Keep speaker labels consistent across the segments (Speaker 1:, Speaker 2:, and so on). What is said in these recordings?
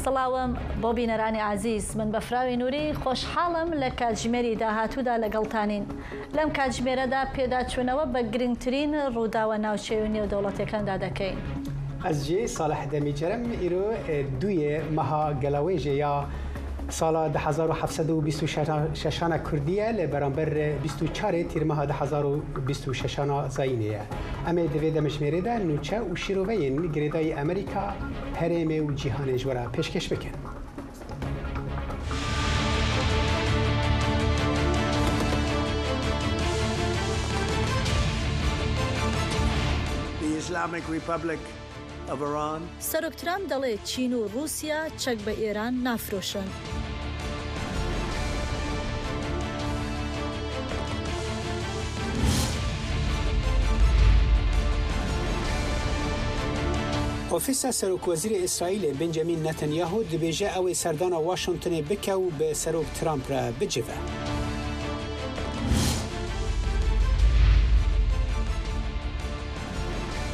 Speaker 1: سڵاوم بۆ بینەرانی عزیز من بەفراوی نوری خۆشحاڵم لە کاتژمێری داهاتوودا لەگەڵتانین لەم کاتژمێرەدا پێداچوونەوە بە گرنگترین ڕووداوە ناوچەی و نێودەوڵەتیەکاندا دەکەین.
Speaker 2: Ez jî Salih Demîçerem îro duyê meha Gelawêjê ya sala 1726 ana Kurdî ye li beramber 24 ê Tîrmeha 2026 ana Zayînê ye. Em ê di vê demjimêrê de nûçe û şîroveyên girêdayî Amerîka, herêmê û cîhanê ji we re pêşkêş bikin.
Speaker 1: سەرۆک ترامپ دەڵێت چین و ڕووسیا چەک بە ئێران نافرۆشن.
Speaker 2: Ofîsa Serokwezîrê Îsraîlê Benjamin Netanyahu dibêje ew ê serdana Washingtonê bike û bi Serok Trump re bicive.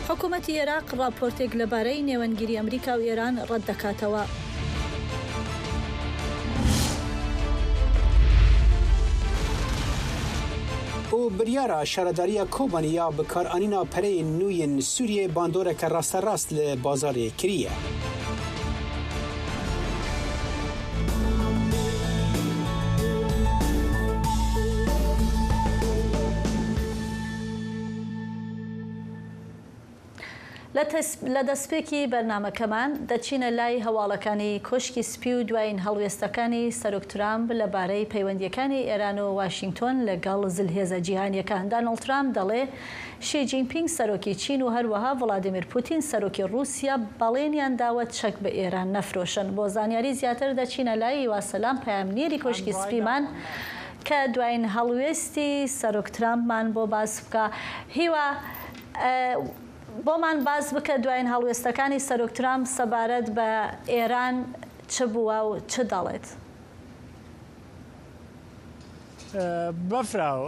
Speaker 1: حکومەتی ئێراق ڕاپۆرتێک لەبارەی نێوەندگیری ئەمریکا و ئێران ڕەتدەکاتەوە.
Speaker 2: Û biryara Şaredariya Kobanê ya bikaranîna pereyên nû yên Sûriyê bandoreke rasterast li bazarê kiriye.
Speaker 1: لە دەستپێکی بەرنامەکەمان دەچینە لای هەواڵەکانی کۆشکی سپی و دوایین هەڵوێستەکانی سەرۆک ترامپ لەبارەی پەیوەندییەکانی ئێران و واشینگتۆن لەگەڵ زلهێزە جیهانییەکان. دانۆڵد ترامپ دەڵێ شی جینپینگ سەرۆکی چین و هەروەها ڤڵادیمیر پوتین سەرۆکی ڕووسیا بەڵێنیان داوە چەک بە ئێران نەفرۆشن. بۆ زانیاری زیاتر دەچینە لای هیوا سەلام پەیامنێری کۆشکی سپیمان کە دوایین هەڵوێستی سەرۆک ترامپمان بۆ باس بکا. هیوا بۆمان باس بکە دواین هەڵوێستەکانی سەرۆک ترامپ سەبارەت بە ئێران چ بووە و چ دەڵێت؟
Speaker 3: بەفراو،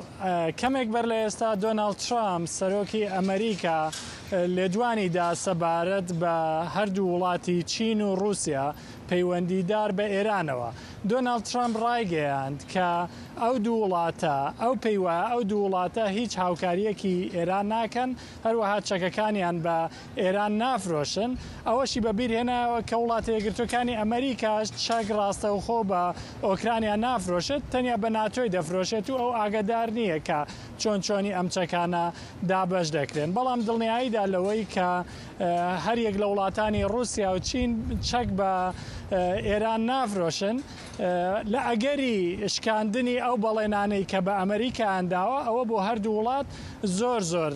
Speaker 3: کەمێک بەر لە ئێستا دۆناڵد ترامپ سەرۆکی ئەمریکا لێدوانی دا سەبارەت بە هەردوو وڵاتی چین و ڕووسیا پەیوەندیدار بە ئێرانەوە. دۆناڵد ترامپ ڕایگەیاند کە ئەو دوو وڵاتە ئەو پێیوایە ئەو دوو وڵاتە هیچ هاوکارییەکی ئێران ناکەن، هەروەها چەکەکانیان بە ئێران نافرۆشن، ئەوەشی بە بیر هێنایەوە کە وڵاتە یەکگرتووەکانی ئەمەریکاش چەک ڕاستەوخۆ بە ئۆکرانیا نافرۆشێت، تەنیا بە ناتۆی دەفرۆشێت و ئەو ئاگەدار نییە کە چۆن چۆنی ئەم چەکانە دابەش دەکرێن، بەڵام دڵنیایی دا لەوەی کە هەریەک لە وڵاتانی ڕووسیا و چین چەک بە ئێران نافرۆشن. لە ئەگەری شکاندنی ئەو بەڵێنانەی کە بە ئەمریکایان داوە، ئەوە بۆ هەردوو وڵات زۆر زۆر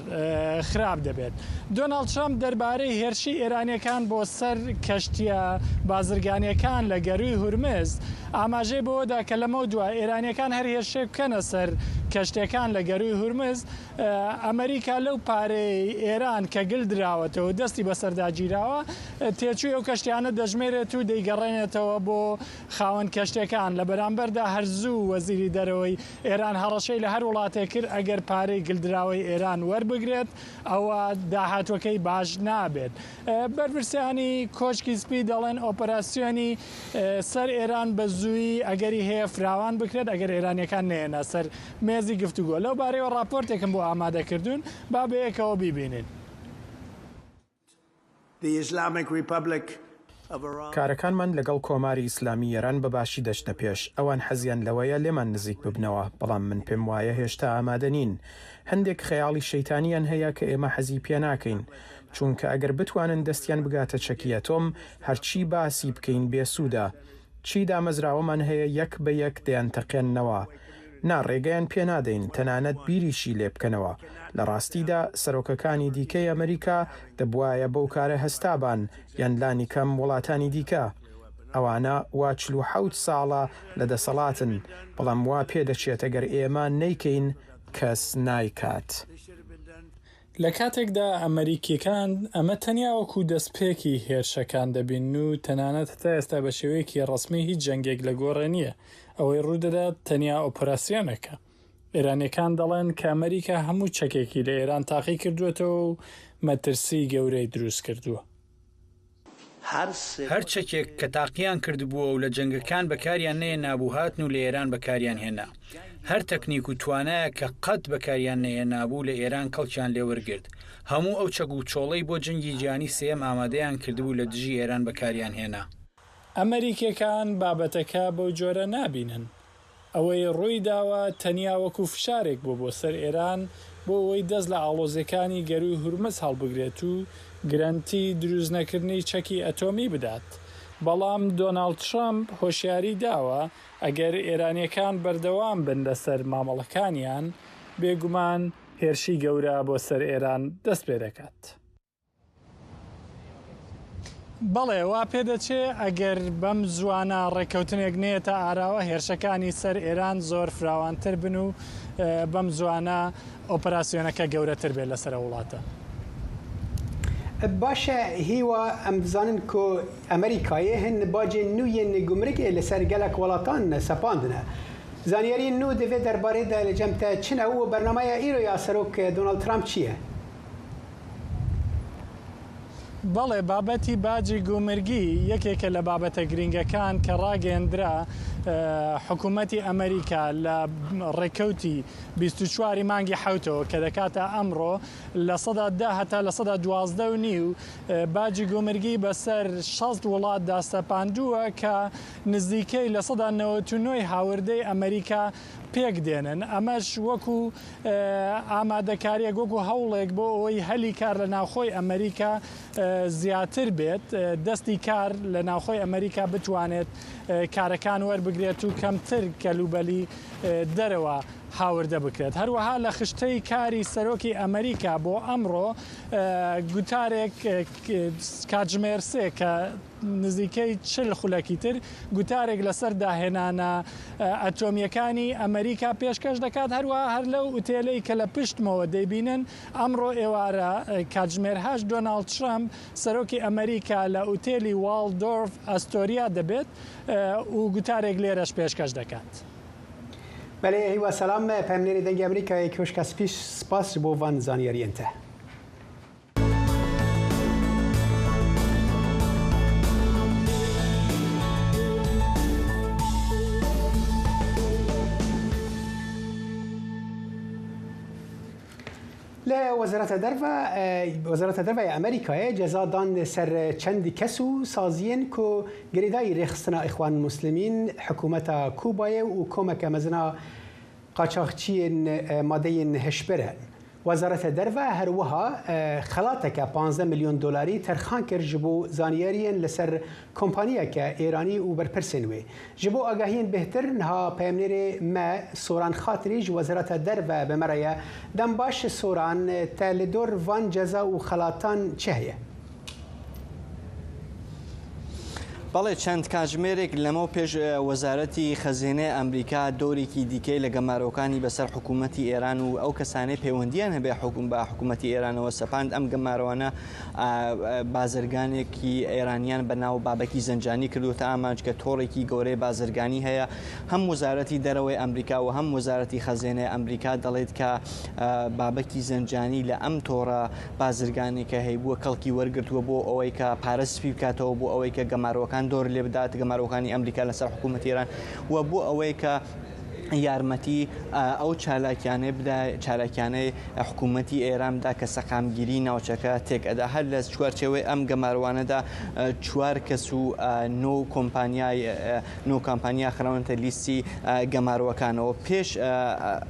Speaker 3: خراپ دەبێت. دۆناڵد ترەمپ دەربارەی هێرشی ئێرانییەکان بۆ سەر کەشتییە بازرگانییەکان لە گەرووی هورمز ئاماژەی بەوەدا کە لەمەودوا ئێرانییەکان هەر هێرشێک بکەنە سەر کەشتییەکان لە گەرووی هورمز، ئەمریکا لەو پارەیەی ئێران کە گل دراوەتەوە و دەستی بەسەردا گیراوە، تێچووی ئەو کەشتیانە دەژمێرێت و دەیگەڕێنێتەوە بۆ خاوەن کەشتیەکان، لە بەرامبەردا هەر زوو وەزیری دەرەوەی ئێران هەڕەشەی لە هەر وڵاتێک کرد ئەگەر پارەی گلدراوەی ئێران وەربگرێت ئەوا داهاتووەکەی باش نابێت. بەرپرسانی کۆشکی سپی دەڵێن ئۆپەراسیۆنی سەر ئێران بە زوویی ئەگەری هەیە فراوان بکرێت ئەگەر ئێرانیەکان نەیەنە سەر مێزی گفتوگۆ. لەو بارەیەوە ڕاپۆرتێکم بۆ ئامادە کردوون با بەیەکەوە بیبینین.
Speaker 4: کارەکانمان لەگەڵ کۆماری ئیسلامی ئێران بە باشی دەچنە پێش، ئەوان حەزیان لەوەیە لێمان نزیک ببنەوە، بەڵام من پێم وایە هێشتا ئامادە نین. هەندێک خەیاڵی شەیتانیان هەیە کە ئێمە حەزی پێناکەین، چونکە ئەگەر بتوانن دەستیان بگاتە چەکی ئەتۆم، هەرچی باسی بکەین بێسوودە. چی دامەزراوەمان هەیە یەک بە یەک دەیانتەقێننەوە. نا ڕێگەیان پێ نادەین تەنانەت بیریشی لێ بکەنەوە. لە ڕاستیدا سەرۆکەکانی دیکەی ئەمریکا دەبوایە بەو کارە هەستابان یان لانیکەم وڵاتانی دیکە. ئەوانە وا 47 ساڵە لە دەسەڵاتن، بەڵام وا پێدەچێت ئەگەر ئێمە نەیکەین کەس نایکات.
Speaker 3: لە کاتێکدا ئەمەریکییەکان ئەمە تەنیا وەکو دەستپێکی هێرشەکان دەبینن و تەنانەت هەتا ئێستا بە شێوەیەکی ڕەسمی هیچ جەنگێک لە گۆڕێ نییە، ئەوەی ڕوودەدات تەنیا ئۆپەراسیۆنێکە. ئێرانییەکان دەڵێن کە ئەمەریکا هەموو چەکێکی لە ئێران تاقی کردووەتەوە و مەترسیی گەورەی دروست کردووە.
Speaker 5: هەر چەکێک کە تاقییان کردبووە و لە جەنگەکان بەکاریان نەهێنابوو هاتن و لە ئێران بەکاریان هێنا. هەر تەکنیک و توانایەک کە قەت بەکاریان نەهێنابوو لە ئێران کەڵکیان لێ وەرگرت. هەموو ئەو چەک و چۆڵەی بۆ جەنگی جیهانی سێیەم ئامادەیان کردبوو لە دژی ئێران بەکاریان هێنا.
Speaker 3: ئەمەریکیەکان بابەتەکە بەو جۆرە نابینن. ئەوەی ڕووی داوە تەنیا وەکو فشارێک بووە بۆ سەر ئێران بۆ ئەوەی دەست لە ئاڵۆزیەکانی گەرووی هورمز هەڵبگرێت و گرەنتی دروستنەکردنی چەکی ئەتۆمی بدات. بەڵام دۆناڵد ترەمپ هۆشیاری داوە ئەگەر ئێرانیەکان بەردەوام بن لەسەر مامەڵەکانیان، بێگومان هێرشی گەورە بۆ سەر ئێران دەست پێدەکات. بەڵێ، وا پێدەچێ ئەگەر بەم زووانە ڕێککەوتنێک نەیەتە ئاراوە، هێرشەکانی سەر ئێران زۆر فراوانتر بن و بەم زووانە ئۆپەراسیۆنەکە گەورەتر بێت لەسەر ئەو وڵاتە.
Speaker 2: باشە هیوا ئەم دزانن کو ئەمریکایێ هن باجên nû yên gumrikê li ser gelek welatan sepandine. Zanyariyên nû di vê derbarê de li cem te çi ne û bernameya îro ya Serok Donald Trump çi ye?
Speaker 3: بەڵێ، بابەتی باجی گومرگی یەکێکە لە بابەتە گرینگەکان کە ڕاگەیەندرا حکوومەتی ئەمریکا لە ڕێکەوتی 24 ی مانگی حەوتەوە کە دەکاتە ئەمڕۆ 10% هەتا 12.5% باجی گومرگی بەسەر 60 وڵاتدا سەپاندووە کە نزیکەی 99% ی هاوردەی ئەمریکا پێک دێنن، ئەمەش وەکو ئامادەکارییەک، وەکو هەوڵێک بۆ ئەوەی هەلی کار لە ناوخۆی ئەمریکا زیاتر بێت، دەستی کار لە ناوخۆی ئەمریکا بتوانێت کارەکان وەربگرێت و کەمتر کەلوبەلی دەرەوە هاوردە بکرێت. هەروەها لە خشتەی کاری سەرۆکی ئەمریکا بۆ ئەمڕۆ گوتارێک کاتژمێر سێ کە نزیکەی 40 خولەکی تر گوتارێک لەسەر داهێنانە ئەتۆمییەکانی ئەمریکا پێشکەش دەکات، هەروەها هەر لەو ئوتێلەی کە لە پشتمەوە دەیبینن ئەمڕۆ ئێوارە کاتژمێر هەشت دۆناڵد ترەمپ سەرۆکی ئەمریکا لە ئوتێلی واڵدۆرف ئەستۆریا دەبێت و گوتارێک لێرەش پێشکەش دەکات.
Speaker 2: بەلێ هیوا سەلام پەیامنێری دەنگی ئەمریکای کۆشکا سپیش سپاس بۆ ڤان زانیاریەن تە. لە وەزارەتە دەرڤە وەزارەتە دەرڤەی ئەمریکایە جەزا دان سەر چەند کەس و سازیەن کو گرێدایی رێخستنا ئیخوان موسلمین حکوومەتا کوبایە و کۆمەکە مەزنا قاچاخچیەن مادەیên هشبر in. Wezareta Derve her wiha xelateke 15 milyon dolarî terxan kir ji bo zanyariyên li ser kompaniyeke Êranî û berpirsên wê. Ji bo agahiyên bêhtir niha peyamnêrê me Soran Xatirî ji Wezareta Derve bi me re ye. Dem baş Soran, te li dor van ceza û xelatan çi heye?
Speaker 6: بەڵێ چەند کاتژمێرێک لەمەو پێش وەزارەتی خەزێنەی ئەمریکا دۆرێکی دیکەی لە گەمارۆکانی بەسەر حکوومەتی ئێران و ئەو کەسانەی پەیوەندیان هەبێ حکوم بە حکوومەتی ئێرانەوە سەپاند ئەم گەمارۆانە بازرگانێکی ئێرانیان بە ناو بابەکی زەنجانی کردوتە ئامانج کە تۆڕێکی گەورەی بازرگانی هەیە هەم وەزارەتی دەرەوەی ئەمریکا و هەم وەزارەتی خەزێنەی ئەمریکا دەڵێت کە بابەکی زەنجانی لە ئەم تۆڕە بازرگانی کە هەیبووە کەڵکی وەرگرتووە بۆ ئەوەی کە پارە سپی بکاتەوە بۆ ئەوەی کە گەمارۆکان دۆر لێ بدات گەمارۆکانی ئەمریکا لەسەر حکوومەتی ئێران و بۆ ئەوەی کە یارمەتی ئەو چالاکیانەی بدا چالاکیانەی حکوومەتی ئێران بدا کە سەقامگیری ناوچەکە تێک ئەدا هەر لە چوارچێوەی ئەم گەماروانەدا چوار کەس و نۆ کۆمپانیای نۆ کامپانیا خراونەتە لیستی گەمارۆکانەوە پێش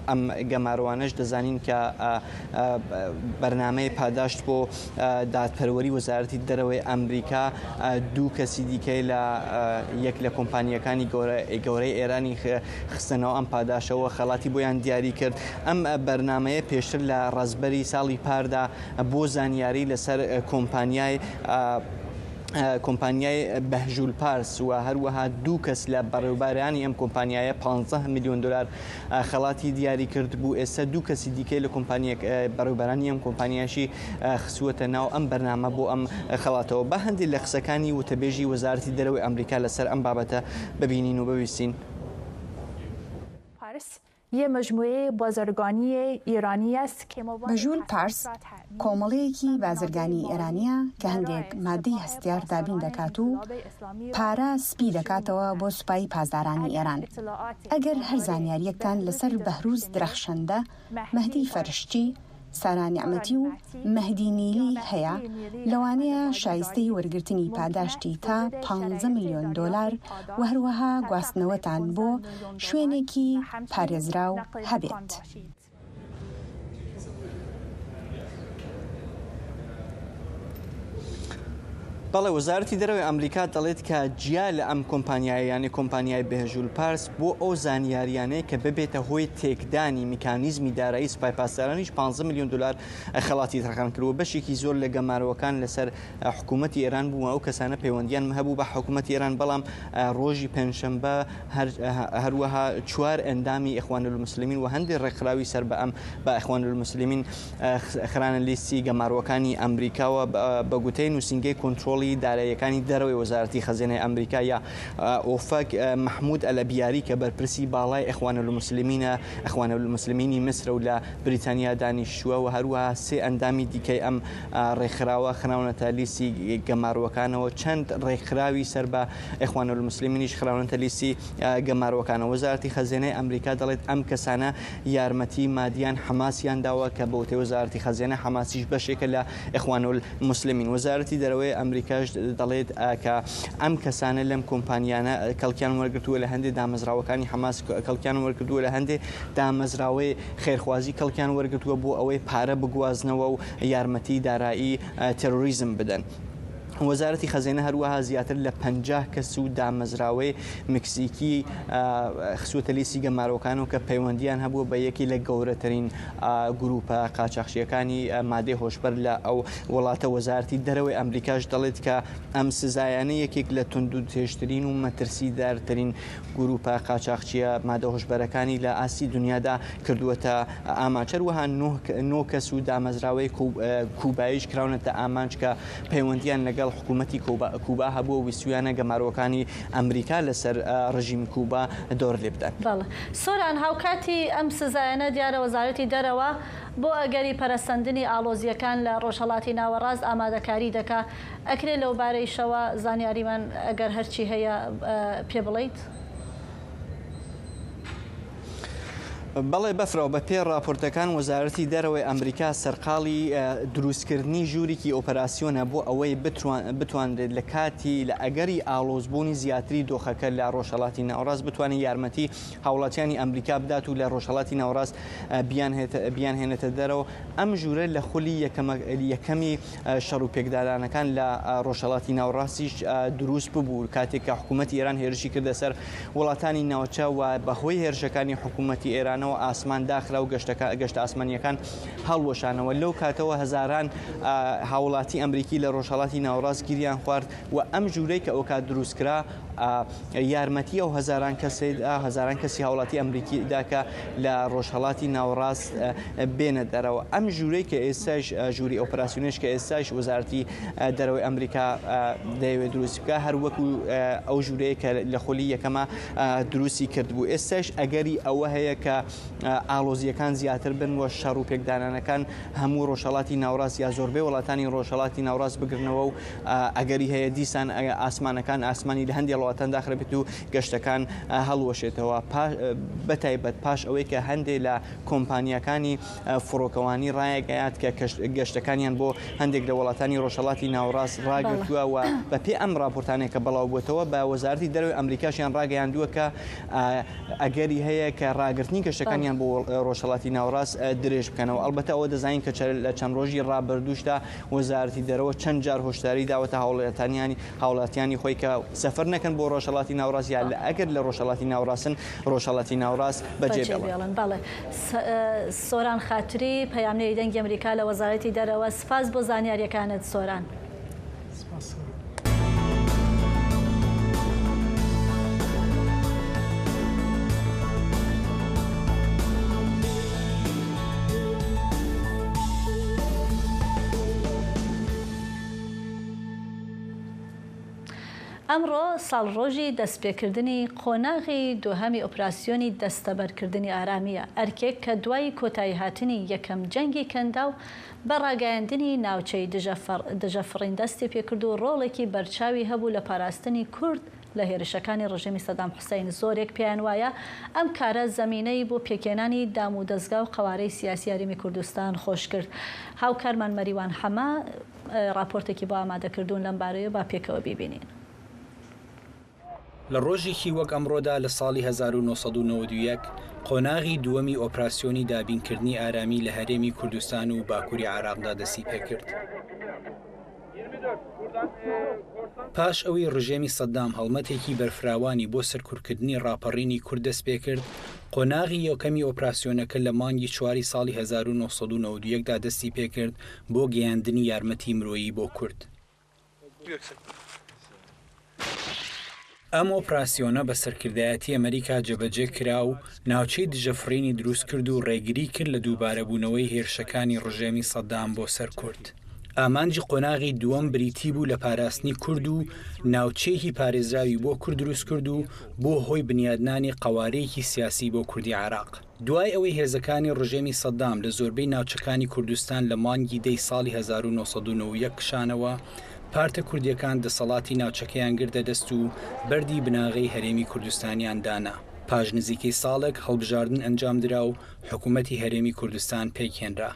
Speaker 6: ئەم گەمارۆانەش دەزانین کە بەرنامەی پاداشت بۆ دادپەروەری وەزارەتی دەرەوەی ئەمریکا دوو کەسی دیکەی لە یەک لە کۆمپانیەکانی گەورەی ئێرانی خستەنەوە ئەم پاداشەوە خەڵاتی بۆیان دیاری کرد ئەم بەرنمەیە پێشتر لە ڕەزبەری ساڵی پاردا بۆ زانیاری لەسەر کۆمپانیای کۆمپانیای بەهژول پارس و هەروەها دوو کەس لە بەڕێوبارانی ئەم کۆمپانیایە 15 میلیۆن دلار خەڵاتی دیاری کردبوو، ئێستا دوو کەسی دیکەی لە کۆمپانیەک بەڕێوبەرانی ئەم کۆمپانیاشی خستووەتە ناو ئەم بەرنامە بۆ ئەم خەڵاتەوە. با هەندێک لە قسەکانی وتەبێژی وەزارەتی دەرەوەی ئەمریکا لەسەر ئەم بابەتە ببینین و ببیستین.
Speaker 7: بەژوول پارس کۆمەڵەیەکی بازرگانی ئێرانییە کە هەندێک ماددەی هەستیار دابین دەکات و پارە سپی دەکاتەوە بۆ سوپای پاسدارانی ئێران. ئەگەر هەر زانیارییەکتان لەسەر بەهروز درەخشەندە، مەهدی فەرشچی، سارا نیعمەتی و مەهدی نیلی هەیە، لەوانەیە شایستەی وەرگرتنی پاداشتی تا پانزە ملیۆن دۆلار و هەروەها گواستنەوەتان بۆ شوێنێکی پارێزراو هەبێت.
Speaker 6: بەڵێ وەزارەتی دەرەوەی ئەمریکا دەڵێت کە جیا لە ئەم کۆمپانیایە یانێ کۆمپانیای بێهژول پارس بۆ ئەو زانیاریانەی کە ببێتە هۆی تێکدانی میکانیزمی دارایی سوپای پاسدارانیش 15 میلیۆن دلار خەڵاتی تەرخان کردووە بەشێکی زۆر لە گەمارۆکان لەسەر حکوومەتی ئێران بوو ئەو کەسانە پەیوەندیان هەبوو بە حکوومەتی ئێران بەڵام ڕۆژی پێنجشەنبە هەروەها چوار ئەندامی ئیخوانولموسلمین و هەندێک ڕێکخراوی سەر بە ئەم بە ئیخوانولموسلمین خرانە لیستی گەمارۆکانی ئەمریکاوە بە گوتەی نووسینگەی کۆنترۆڵی داراییەکانی دەرەوەی وەزارەتی خەزێنەی ئەمریکا یا ئۆفەک مەحمود ئەلەبیاری کە بەرپرسی باڵای ئیخوانولموسلمینە ئیخوانولموسلمینی میسرە و لە بریتانیا دانیشتووە و هەروەها سێ ئەندامی دیکەی ئەم ڕێکخراوە خراونەتە لیستی گەمارۆکانەوە چەند ڕێکخراوی سەر بە ئیخوانولموسلمینیش خراونەتە لیستی گەمارۆکانەوە. وەزارەتی خەزێنەی ئەمریکا دەڵێت ئەم کەسانە یارمەتی مادیان حەماسیان داوە کە بە وتەی وەزارەتی خەزێنە حەماسیش بەشێکە لە ئیخوانولموسلمین. وەزارەتی دەرەوەی ئەمریکاش دەڵێت کە ئەم کەسانە لەم کۆمپانیانە کەڵکیان وەرگرتووە لە هەندێک دامەزراوەکانی حەماس کەڵکیان وەرگرتووە لە هەندێک دامەزراوەی خێرخوازی کەڵکیان وەرگرتووە بۆ ئەوەی پارە بگوازنەوە و یارمەتی دارایی تێرۆریزم بدەن. وەزارەتی خەزێنە هەروەها زیاتر لە 50 کەس و دامەزراوەی مکسیکی خستووەتە لیستی گەمارۆکانەوە کە پەیوەندییان هەبووە بە یەکی لە گەورەترین گروپە قاچاخچییەکانی مادەی هۆشبەر لە ئەو وڵاتە. وەزارەتی دەرەوەی ئەمریکاش دەڵێت کە ئەم سزایانە یەکێک لە توندوتێژترین و مەترسیدارترین گروپە قاچاخچییە مادە هۆشبەرەکانی لە ئاستی دنیادا کردووەتە ئامانج. هەروەها نۆ کەس و دامەزراوەی کوباییش کراونەتە ئامانج کە پەیوەندییان لەگەڵ حکوومەتی کوبا هەبووە و ویستوویانە گەمارۆکانی ئەمریکا لەسەر ڕژیمی کوبا دۆر لێ بدەن.
Speaker 1: بەڵێ سۆران، هاوکاتی ئەم سزایانە دیارە وەزارەتی دەرەوە بۆ ئەگەری پەرەسەندنی ئاڵۆزییەکان لە ڕۆژهەڵاتی ناوەڕاست ئامادەکاری دەکا، ئەکرێ لەوبارەیشەوە زانیاریمان ئەگەر هەرچی هەیە پێ بڵێیت؟
Speaker 6: بەڵێ بەفرەوە بە پێی ڕاپۆرتەکان وەزارەتی دەرەوەی ئەمریکا سەرقاڵی دروستکردنی ژوورێکی ئۆپەراسیۆنە بۆ ئەوەی بتوانرێت لە کاتی لە ئەگەری ئاڵۆزبوونی زیاتری دۆخەکە لە ڕۆژهەڵاتی ناوەڕاست بتوانێت یارمەتی هاوڵاتیانی ئەمریکا بدات و لە ڕۆژهەڵاتی ناوەڕاست بیانهێنێتە دەرەوە. ئەم ژوورە لە خولی یەکەمی شەڕ و پێکدادانەکان لە ڕۆژهەڵاتی ناوەڕاستیش دروست ببوو کاتێک کە حکوومەتی ئێران هێرشی کردە سەر وڵاتانی ناوچە و بەهۆی هێرشەکانی حکوومەتی ئێرانەوە ئاسمان داخرا و گەشتە ئاسمانییەکان هەڵوەشانەوە. لەو کاتەوە هەزاران هاوڵاتی ئەمریکی لە ڕۆژهەڵاتی ناوەڕاست گیریان خوارد و ئەم ژوورەی کە ئەوکات دروست کرا یارمەتی ئەو هەزاران کەسەی هەزاران کەسی هاوڵاتی ئەمریکی دا کە لە ڕۆژهەڵاتی ناوەڕاست بێنە دەرەوە. ئەم ژوورەی کە ئێستاش ژووری ئۆپەراسیۆنیش کە ئێستاش وەزارەتی دەرەوەی ئەمریکا دەیەوێت دروستی بکات هەر وەکو ئەو ژوورەیە کە لە خولی یەکەمە دروستی کردبوو. ئێستاش ئەگەری ئەوە هەیە کە ئاڵۆزییەکان زیاتر بن و شەڕ و پێکدانانەکان هەموو ڕۆژهەڵاتی ناوەڕاست یا زۆربەی وڵاتانی ڕۆژهەڵاتی ناوەڕاست بگرنەوە و ئەگەری هەیە دیسان ئاسمانەکان ئاسمانی لە هەندێک وڵاتان داخرابێت و گەشتەکان هەڵوەشێتەوە بەتایبەت پاش ئەوەی کە هەندێک لە کۆمپانیاکانی فڕۆکەوانی ڕایەگەیاند کە گەشتەکانیان بۆ هەندێک لە وڵاتانی ڕۆژهەڵاتی ناوەڕاست ڕاگرتووە و بەپێی ئەم ڕاپۆرتانەی کە بڵاوبووەتەوە بە وەزارەتی دەرەوەی ئەمریکاشیان ڕاگەیاندووە کە ئەگەری هەیە کە ڕاگرتنی گەشتەکانیان بۆ ڕۆژهەڵاتی ناوەڕاست درێژ بکەنەوە. ئەڵبەتە ئەوە دەزانین کە لە چەند ڕۆژی ڕابردووشدا وەزارەتی دەرەوە چەند جار هۆشداری داوەتە هاوڵاتیانی هاوڵاتیانی خۆی کە سەفەر نەکەن بۆ ڕۆژهەڵاتی ناوەڕاست یا لە ئەگەر لە ڕۆژهەڵاتی ناوەڕاستن ڕۆژهەڵاتی ناوەڕاست بەجێ بێڵن.
Speaker 1: بەڵێ سۆران خاتری پەیامنێری دەنگی ئەمریکا لە وەزارەتی دەرەوە سپاس بۆ زانیاریەکانت سۆران.
Speaker 3: سپاس سۆران.
Speaker 1: ئەمڕۆ ساڵڕۆژی دەستپێکردنی قۆناغی دووهەمی ئۆپراسیۆنی دەستەبەرکردنی ئارامییە، ئەرکێک کە دوای کۆتاییهاتنی یەکەم جەنگی کەنداو بە ڕاگەیاندنی ناوچەی دژەفڕین دەستیپێکرد و ڕۆڵێکی بەرچاوی هەبوو لە پاراستنی کورد لە هێرشەکانی ڕژێمی سەدام حوسەین. زۆرێک پێیان وایە ئەم کارە زەمینەی بۆ پێکهێنانی دام و دەزگا و قەوارەی سیاسی هەرێمی کوردستان خۆشکرد. هاوکارمان مەریوان حەمە ڕاپۆرتێکی بۆ ئامادەکردوون لەم بارەیەوە با پێکەوە بیبینین.
Speaker 5: لە ڕۆژێکی وەک ئەمڕۆدا لە ساڵی 1991 قۆناغی دووەمی ئۆپراسیۆنی دابینکردنی ئارامی لە هەرێمی کوردستان و باکووری عێراقدا دەستیپێکرد. پاش ئەوەی ڕژێمی سەدام هەڵمەتێکی بەرفراوانی بۆ سەرکورکردنی ڕاپەڕینی کورد دەستپێکرد، قۆناغی یەکەمی ئۆپراسیۆنەکە لە مانگی چواری ساڵی 1991 دا دەستیپێکرد بۆ گەیاندنی یارمەتی مرۆیی بۆ کورد. ئەم ئۆپراسیۆنە بە سەرکردایەتی ئەمریکا جێبەجێ کرا و ناوچەی دژەفڕینی دروست کرد و ڕێگری کرد لە دووبارەبوونەوەی هێرشەکانی ڕژێمی سەدام بۆ سەر کورد. ئامانجی قۆناغی دووەم بریتی بوو لە پاراستنی کورد و ناوچەیەکی پارێزراوی بۆ کورد دروست کرد و بووە هۆی بنیادنانی قەوارەیەکی سیاسی بۆ کوردی عێراق. دوای ئەوەی هێزەکانی ڕژێمی سەدام لە زۆربەی ناوچەکانی کوردستان لە مانگی دەی ساڵی 1991 کشانەوە، پارتە کوردییەکان دەسەڵاتی ناوچەکەیان گرتە دەست و بەردی بناغەی هەرێمی کوردستانیان دانا. پاش نزیکەی ساڵێک هەڵبژاردن ئەنجامدرا و حکومەتی هەرێمی کوردستان پێکهێنرا.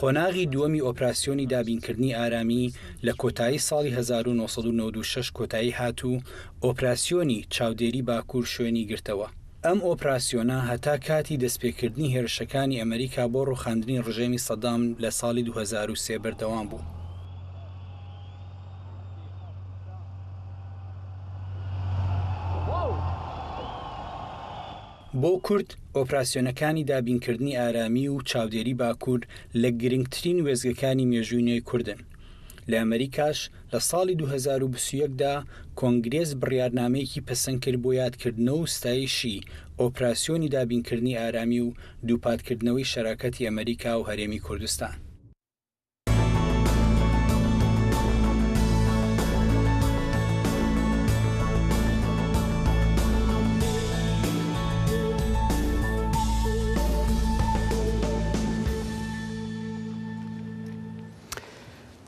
Speaker 5: قۆناغی دووەمی ئۆپراسیۆنی دابینکردنی ئارامی لە کۆتایی ساڵی 1996 کۆتایی هات و ئۆپراسیۆنی چاودێری باکوور شوێنی گرتەوە. ئەم ئۆپراسیۆنە هەتا کاتی دەستپێکردنی هێرشەکانی ئەمریکا بۆ ڕووخاندنی ڕژێمی سەدام لە ساڵی 2003 بەردەوام بوو. بۆ کورد، ئۆپراسیۆنەکانی دابینکردنی ئارامی و چاودێری باکوور لە گرنگترین وێستگەکانی مێژووی نوێی کوردن. لە ئەمریکاش لە ساڵی 2021 دا کۆنگرێس بڕیارنامەیەکی پەسەند کرد بۆ یادکردنەوە و ستایشی ئۆپراسیۆنی دابینکردنی ئارامی و دووپاتکردنەوەی شەراکەتی ئەمریکا و هەرێمی کوردستان.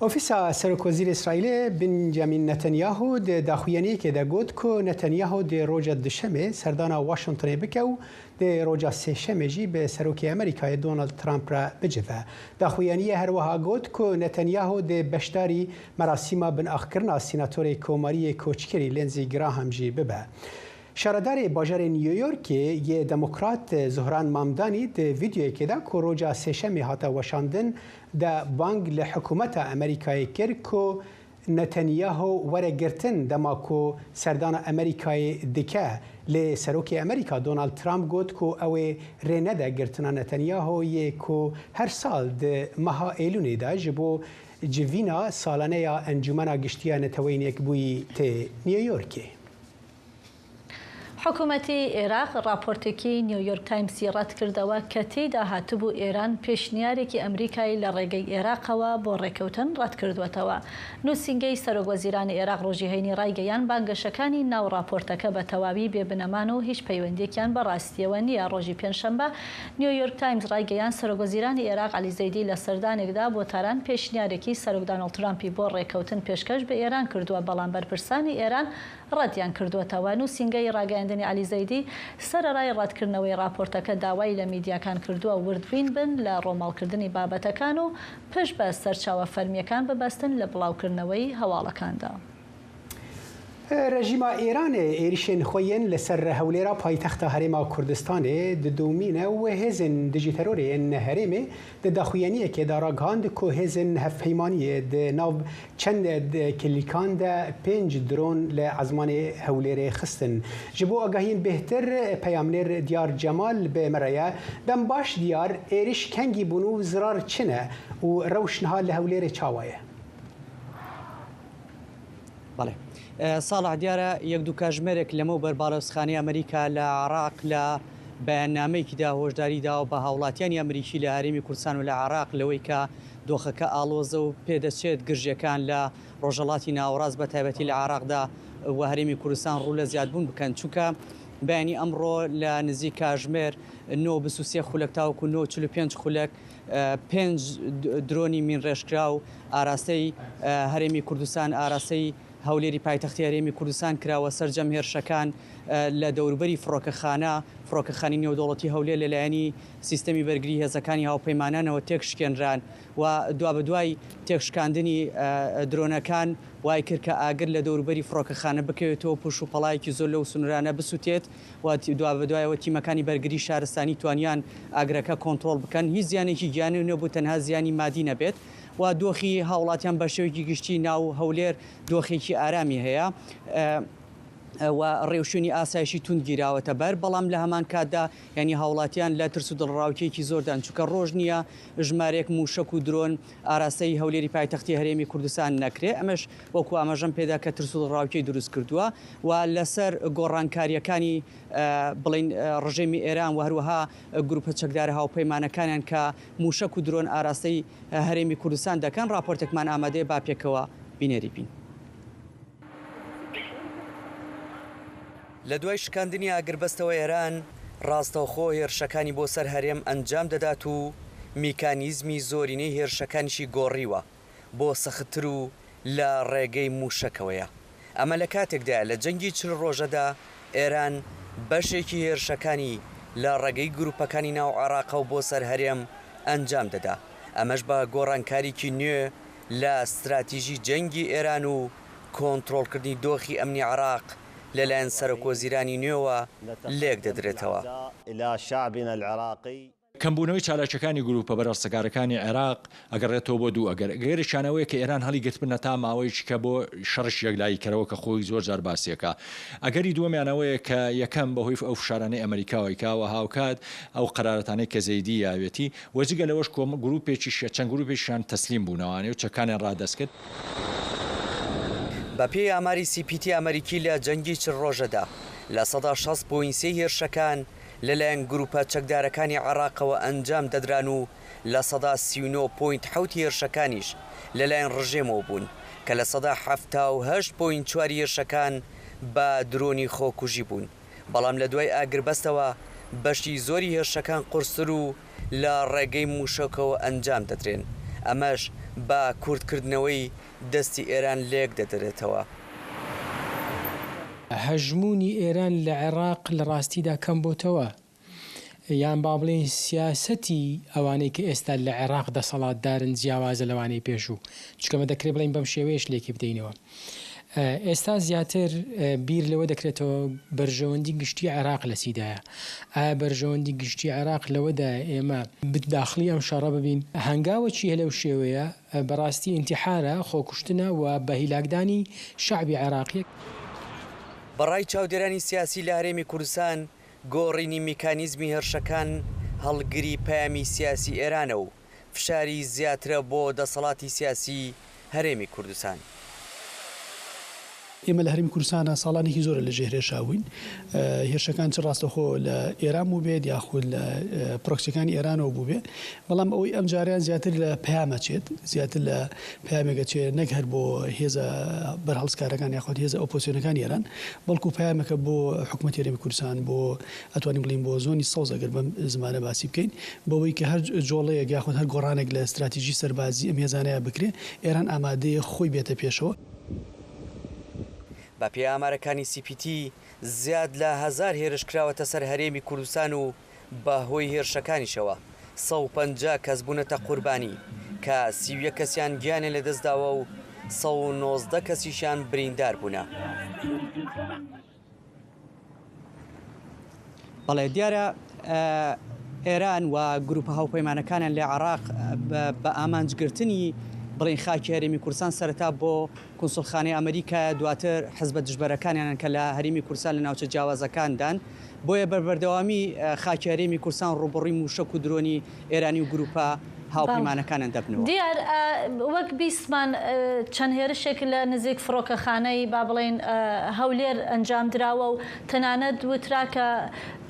Speaker 2: Ofîsa Serokwezîrê Îsraîlê Binjamin Netanyahu di daxuyaniyekê de got ku Netanyahu dê roja Duşemê serdana Washingtonê bike û Dê roja Sêşemê jî bi Serokê Amerîkayê Donald Trump re bicive. Daxuyaniyê her wiha got ku Netanyahu dê beşdarî merasîma binaxkirina Sînatorê Komariyê Koçkirî Lindsey Graham jî bibe. Şaredarê bajarê New Yorkê yê Demokrat Zohran Mamdanî di vîdeoyekê de ku roja Sêşemê hate weşandin de bang li hikûmeta Amerîkayê kir ku Netanyahu were girtin dema ku serdana Amerîkayê dike, lê Serokê Amerîka Donald Trump got ku ew ê rê nede girtina Netanyahu yê ku her sal di meha Êlûnê de ji bo civîna salane ya Encûmena Giştî ya Neteweyên Yekbûyî tê New Yorkê.
Speaker 1: حکومەتی ئێراق ڕاپۆرتێکی نیویۆرک تایمسی ڕەتکردەوە کە تێیدا هاتبوو ئێران پێشنیارێکی ئەمریکای لە ڕێگەی ئێراقەوە بۆ ڕێککەوتن ڕەتکردووەتەوە. نووسینگەی سەرۆکوەزیرانی ئێراق ڕۆژی هەینی ڕایگەیاند بانگەشەکانی ناو ڕاپۆرتەکە بە تەواوی بێ بنەمان و هیچ پەیوەندییەکیان بە ڕاستییەوە نییە. ڕۆژی پێنجشەممە نیویۆرک تایمز ڕایگەیاند سەرۆکوەزیرانی ئێراق عەلی زەیدی لە سەردانێکدا بۆ تاران پێشنیارێکی سەرۆک دانۆڵد ترامپی بۆ ڕێککەوتن پێشکەش بە ئێران کردووە بەڵام بەرپرسانی ئێران ڕەتیان کردووەتەوە. نووسینگەی ڕاگەیاندنی عەلی زەیدی سەرەڕای ڕەتکردنەوەی ڕاپۆرتەکە داوای لە میدیاکان کردووە وردبین بن لە ڕۆماڵکردنی بابەتەکان و پشت بە سەرچاوە فەرمییەکان ببەستن لە بڵاوکردنەوەی هەواڵەکاندا.
Speaker 2: Rejîma Îranê êrîşên xwe yên li ser Hewlêra paytexta Herêma Kurdistanê didomîne û hêzên dijî terorê yên herêmê Di daxuyaniyekê de ragihand ku hêzên hevpeymaniyê di nav çend kilîkan de pênc dron li ezmanê Hewlêrê xistin. Ji bo agahiyên bêhtir peyamnêr Diyar Cemal bi me re ye. Dem baş Diyar, êriş kengî bûn û zirar çi ne û rewş niha li Hewlêrê çawa ye?
Speaker 6: بەڵێ ساڵح دیارە یەک دوو کاژمێرێک لەمەوبەر باڵێۆزخانەی ئەمریکا لە عێراق لە. بەیاننامەیەکیدا هۆشداری داوە بە هاوڵاتیانی ئەمریکی لە هەرێمی کوردستان و لە عێراق لەوەی کە دۆخەکە ئاڵۆزە و پێدەچێت گرژییەکان لە ڕۆژهەڵاتی ناوەڕاست بە تایبەتی لە عێراقدا و هەرێمی کوردستان ڕوو لە زیادبوون بکەن چونکە بەیانی ئەمڕۆ لە نزیک کاژمێر 9 و 23 خولەک تاوەکو 9 و 45 خولەک پێنج درۆنی مینڕێژکراو ئاراستەی هەرێمی کوردستان ئاراستەی هەولێری پایتەختی هەرێمی کوردستان کراوە، سەرجەم هێرشەکان لە دەوروبەری فڕۆکەخانە فڕۆکەخانی نێودەوڵەتی هەولێر لەلایەنی سیستەمی بەرگری هێزەکانی هاوپەیمانانەوە تێکشکێنران و دوابەدوای تێکشکاندنی درۆنەکان وای کرد کە ئاگر لە دەوروبەری فڕۆکەخانە بکەوێتەوە پوش و پەڵایەکی زۆر لەو سنوورانە بسوتێت و دوابەدوایەوە تیمەکانی بەرگری شارستانی توانیان ئاگرەکە کۆنتڕۆڵ بکەن هیچ زیانێکی گیانی نەبوو تەنها زیانی مادی نەبێت. و دۆخی هاوڵاتیان بە شێوەیەکی گشتی ناو هەولێر دۆخێکی ئارامی هەیە و ڕێوشوێنی ئاسایشی توند گیراوەتە بەر، بەڵام لە هەمان کاتدا یانی هاوڵاتیان لە ترس و دڵەڕاوکێیەکی زۆردان چونکە ڕۆژ نییە ژمارەیەک مووشەک و درۆن ئاراستەی هەولێری پایتەختی هەرێمی کوردستان نەکرێ ئەمەش وەکو ئاماژەم پێدا کە ترس و دڵەڕاوکێی دروست کردووە و لەسەر گۆڕانکارییەکانی بڵێین ڕژێمی ئێران و هەروەها گروپە چەکدارە هاوپەیمانەکانیان کە مووشەک و درۆن ئاراستەی هەرێمی کوردستان دەکەن، ڕاپۆرتێکمان ئامادەیە با پێکەوە بینەری بین.
Speaker 8: لە دوای شکاندنی ئاگربەستەوە ئێران ڕاستەوخۆ هێرشەکانی بۆ سەر هەرێم ئەنجام دەدات و میکانیزمی زۆرینەی هێرشەکانیشی گۆڕیوە بۆ سەختتر و لە ڕێگەی مووشەکەوەیە. ئەمە لە کاتێکدایە لە جەنگی 40 ڕۆژەدا ئێران بەشێکی هێرشەکانی لە ڕێگەی گروپەکانی ناو عێراقەوە بۆ سەر هەرێم ئەنجام دەدا، ئەمەش بە گۆڕانکاریی نوێ لە ستراتیژی جەنگی ئێران و کۆنترۆڵکردنی دۆخی ئەمنی عێراق لەلایەن سەرۆکوەزیرانی نوێوە لێکدەدرێتەوە.
Speaker 9: کەمبوونەوەی چالاکییەکانی گرووپە بەرهەڵستکارەکانی عێراق ئەگەڕێتەوە بۆ دوو ئەگەر، ئەگەرێکیان ئەوەیە کە ئێران هەڵیگرتبن هەتا ماوەیەکی کە بۆ شەڕێکی یەکلاییکەرەوە کە خۆی زۆر جار باسی ئەکا. ئەگەری دووەمیان ئەوەیە کە یەکەم بەهۆی ئەو فشارانەی ئەمەریکاوە ئەیکا و هاوکات ئەو قەرارەتانەی کە زەیدی یاوێتی و جگە لەوەش کۆم گرووپێکیش چەند گرووپێکیشیان تەسلیم بوونەوانێ و چەکانیان ڕادەست کرد.
Speaker 8: بەپێی ئاماری سی پی تی ئەمەریکی لە جەنگی 40 ڕۆژەدا 60% پۆینت سێی هێرشەکان لەلایەن گروپە چەکدارەکانی عێراقەوە ئەنجام دەدران و 39% پۆینت حەوت هێرشەکانیش لەلایەن ڕژێمەوە بوون کە 78% پۆینت چواری هێرشەکان بە درۆنی خۆکوژی بوون بەڵام لە دوای ئاگربەستەوە بەشی زۆری هێرشەکان قورستر و لە ڕێگەی مووشەکەوە ئەنجام دەدرێن ئەمەش بە کورتکردنەوەی دەستی ئێران لێک دەدرێتەوە.
Speaker 10: هەژموونی ئێران لە عێراق لە ڕاستیدا کەم بۆتەوە، یان با بڵێین سیاسەتی ئەوانەی کە ئێستا لە عێراق دەسەڵاتدارن جیاوازە لەوانەی پێشوو، چونکە ئەمە دەکرێت بڵێین بەم شێوەیەش لێکی بدەینەوە. ئێستا زیاتر بیر لەوە دەکرێتەوە بەرژەوەندی گشتی عێراق لە چیدایە؟ ئایا بەرژەوەندی گشتی عێراق لەوەدایە ئێمە داخڵی ئەم شەڕە ببین؟ هەنگاوەکی لەو شێوەیە بەڕاستی ئینتیحارە، خۆکوشتنە و بە هیلاکدانی شەعبی عێراقیە.
Speaker 8: بە ڕای چاودێرانی سیاسی لە هەرێمی کوردستان، گۆڕینی میکانیزمی هێرشەکان هەڵگری پەیامی سیاسی ئێرانە و فشاری زیاترە بۆ دەسەڵاتی سیاسی هەرێمی کوردستان.
Speaker 11: ئێمە لە هەرێمی کوردستانا ساڵانێکی زۆرە لە ژێر هێرشا بووین، هێرشەکان چ ڕاستەوخۆ لە ئێران بووبێت یاخود لە پرۆکسیەکانی ئێرانەوە بووبێ، بەڵام ئەوەی ئەمجارەیان زیاتر لە پەیام ئەچێت، زیاتر لە پەیامێک ئەچێت نەک هەر بۆ هێزە بەرهەڵستکارەکان یاخود هێزە ئۆپۆزسیۆنەکانی ئێران، بەڵکو پەیامێکە بۆ حکومەتی هەرێمی کوردستان، بۆ ئەتوانین بڵێین بۆ زۆنی سەوز ئەگەر بەم زمانە باسی بکەین، بەوەی کە هەر جۆڵەیەک یاخود هەر گۆڕانێک لە ستراتیژی سەربازی ئەم هێزانەیا بکرێ، ئێران ئامادەیە خۆی بێتە پێشەوە.
Speaker 8: بە پێی ئامارەکانی سی پی تی، زیاد لە هەزار هێرش کراوەتە سەر هەرێمی کوردستان و بە هۆی هێرشەکانیشەوە 150 کەس بوونەتە قوربانی کە 31 کەسیان گیانیان لەدەستداوە و 119 کەسیشیان بریندار بوونە.
Speaker 6: بەڵێ دیارە ئێران و گروپە هاوپەیمانەکانیان لە عێراق بە ئامانجگرتنی بڵێین خاکی هەرێمی کوردستان سەرەتا بۆ کونسوڵخانەی ئەمریکایە دواتر حزبە دژبەرەکانیانن کە لە هەرێمی کوردستان لە ناوچە جیاوازەکاندان بۆیە بە بەردەوامی خاکی هەرێمی کوردستان ڕووبەڕووی مووشەک و درۆنی ئێرانی و گروپە. هاوپەیمانەکانیان دەبنەوە.
Speaker 1: دیار وەک بیستمان چەند هێرشێک لە نزیک فڕۆکەخانەی با بڵێین هەولێر ئەنجام دراوە و تەنانەت وترا کە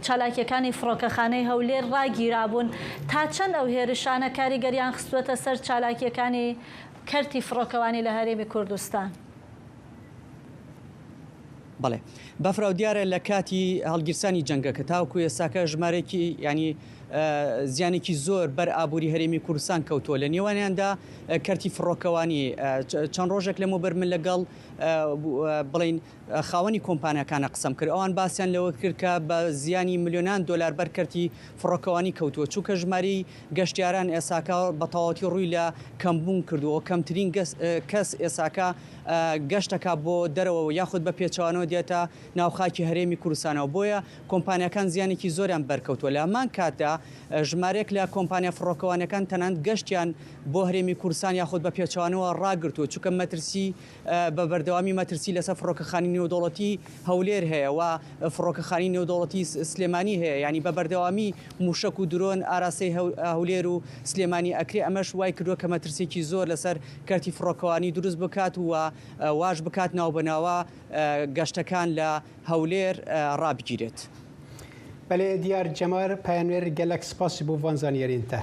Speaker 1: چالاکییەکانی فڕۆکەخانەی هەولێر ڕاگیرابوون، تا چەند ئەو هێرشانە کاریگەریان خستووەتە سەر چالاکییەکانی کەرتی فڕۆکەوانی لە هەرێمی کوردستان؟
Speaker 6: بەڵێ بەفراو دیارە لە کاتی هەڵگیرسانی جەنگەکە تاوەکو ئێستاکە ژمارەیەکی یانی زیانێکی زۆر بەر ئابووری هەرێمی کوردستان کەوتووە لە نێوانیاندا کەرتی فڕۆکەوانی چەند ڕۆژێک لەمەوبەر من لەگەڵ بڵین خاوەنی کۆمپانیاکانە قسەم کرد ئەوان باسیان لەوە کرد کە بە زیانی ملیۆنان دۆلار بەر کەرتی فڕۆکەوانی کەوتووە چونکە ژمارەی گەشتیاران ئێساکە بە تەواوەتی ڕووی لە کەمبوون کردووە کەمترین کەس ئێساکە گەشت دەکات بۆ دەرەوە یاخود بە پێچەوانەوە دێتە ناو خاکی هەرێمی کوردستانەوە، بۆیە کۆمپانیاکان زیانێکی زۆریان بەرکەوتووە، لە هەمان کاتدا ژمارەیەک لە کۆمپانیا فڕۆکەوانیەکان تەنانەت گەشتیان بۆ هەرێمی کوردستان یاخود بە پێچەوانەوە ڕاگرتووە، چونکە مەترسی بە بەردەوامی مەترسی لەسەر فڕۆکەخانی نێودەوڵەتی هەولێر هەیە و فڕۆکەخانی نێودەوڵەتی سلێمانی هەیە، یانی بە بەردەوامی موشەک و درۆن ئاراستەی هەولێر و سلێمانی ئەکرێ، ئەمەش وایکردووە کە مەترسیەکی زۆر لەسەر کەرتی فڕۆکەوانی دروست بکات و واش بکات ناوبەناوە گەشتەکان لە هەولێر ڕابگیرێت.
Speaker 2: بەلێ دیار جەمار پەیامنێر گەلەک سپاس بۆ ڤان زانیارین تە.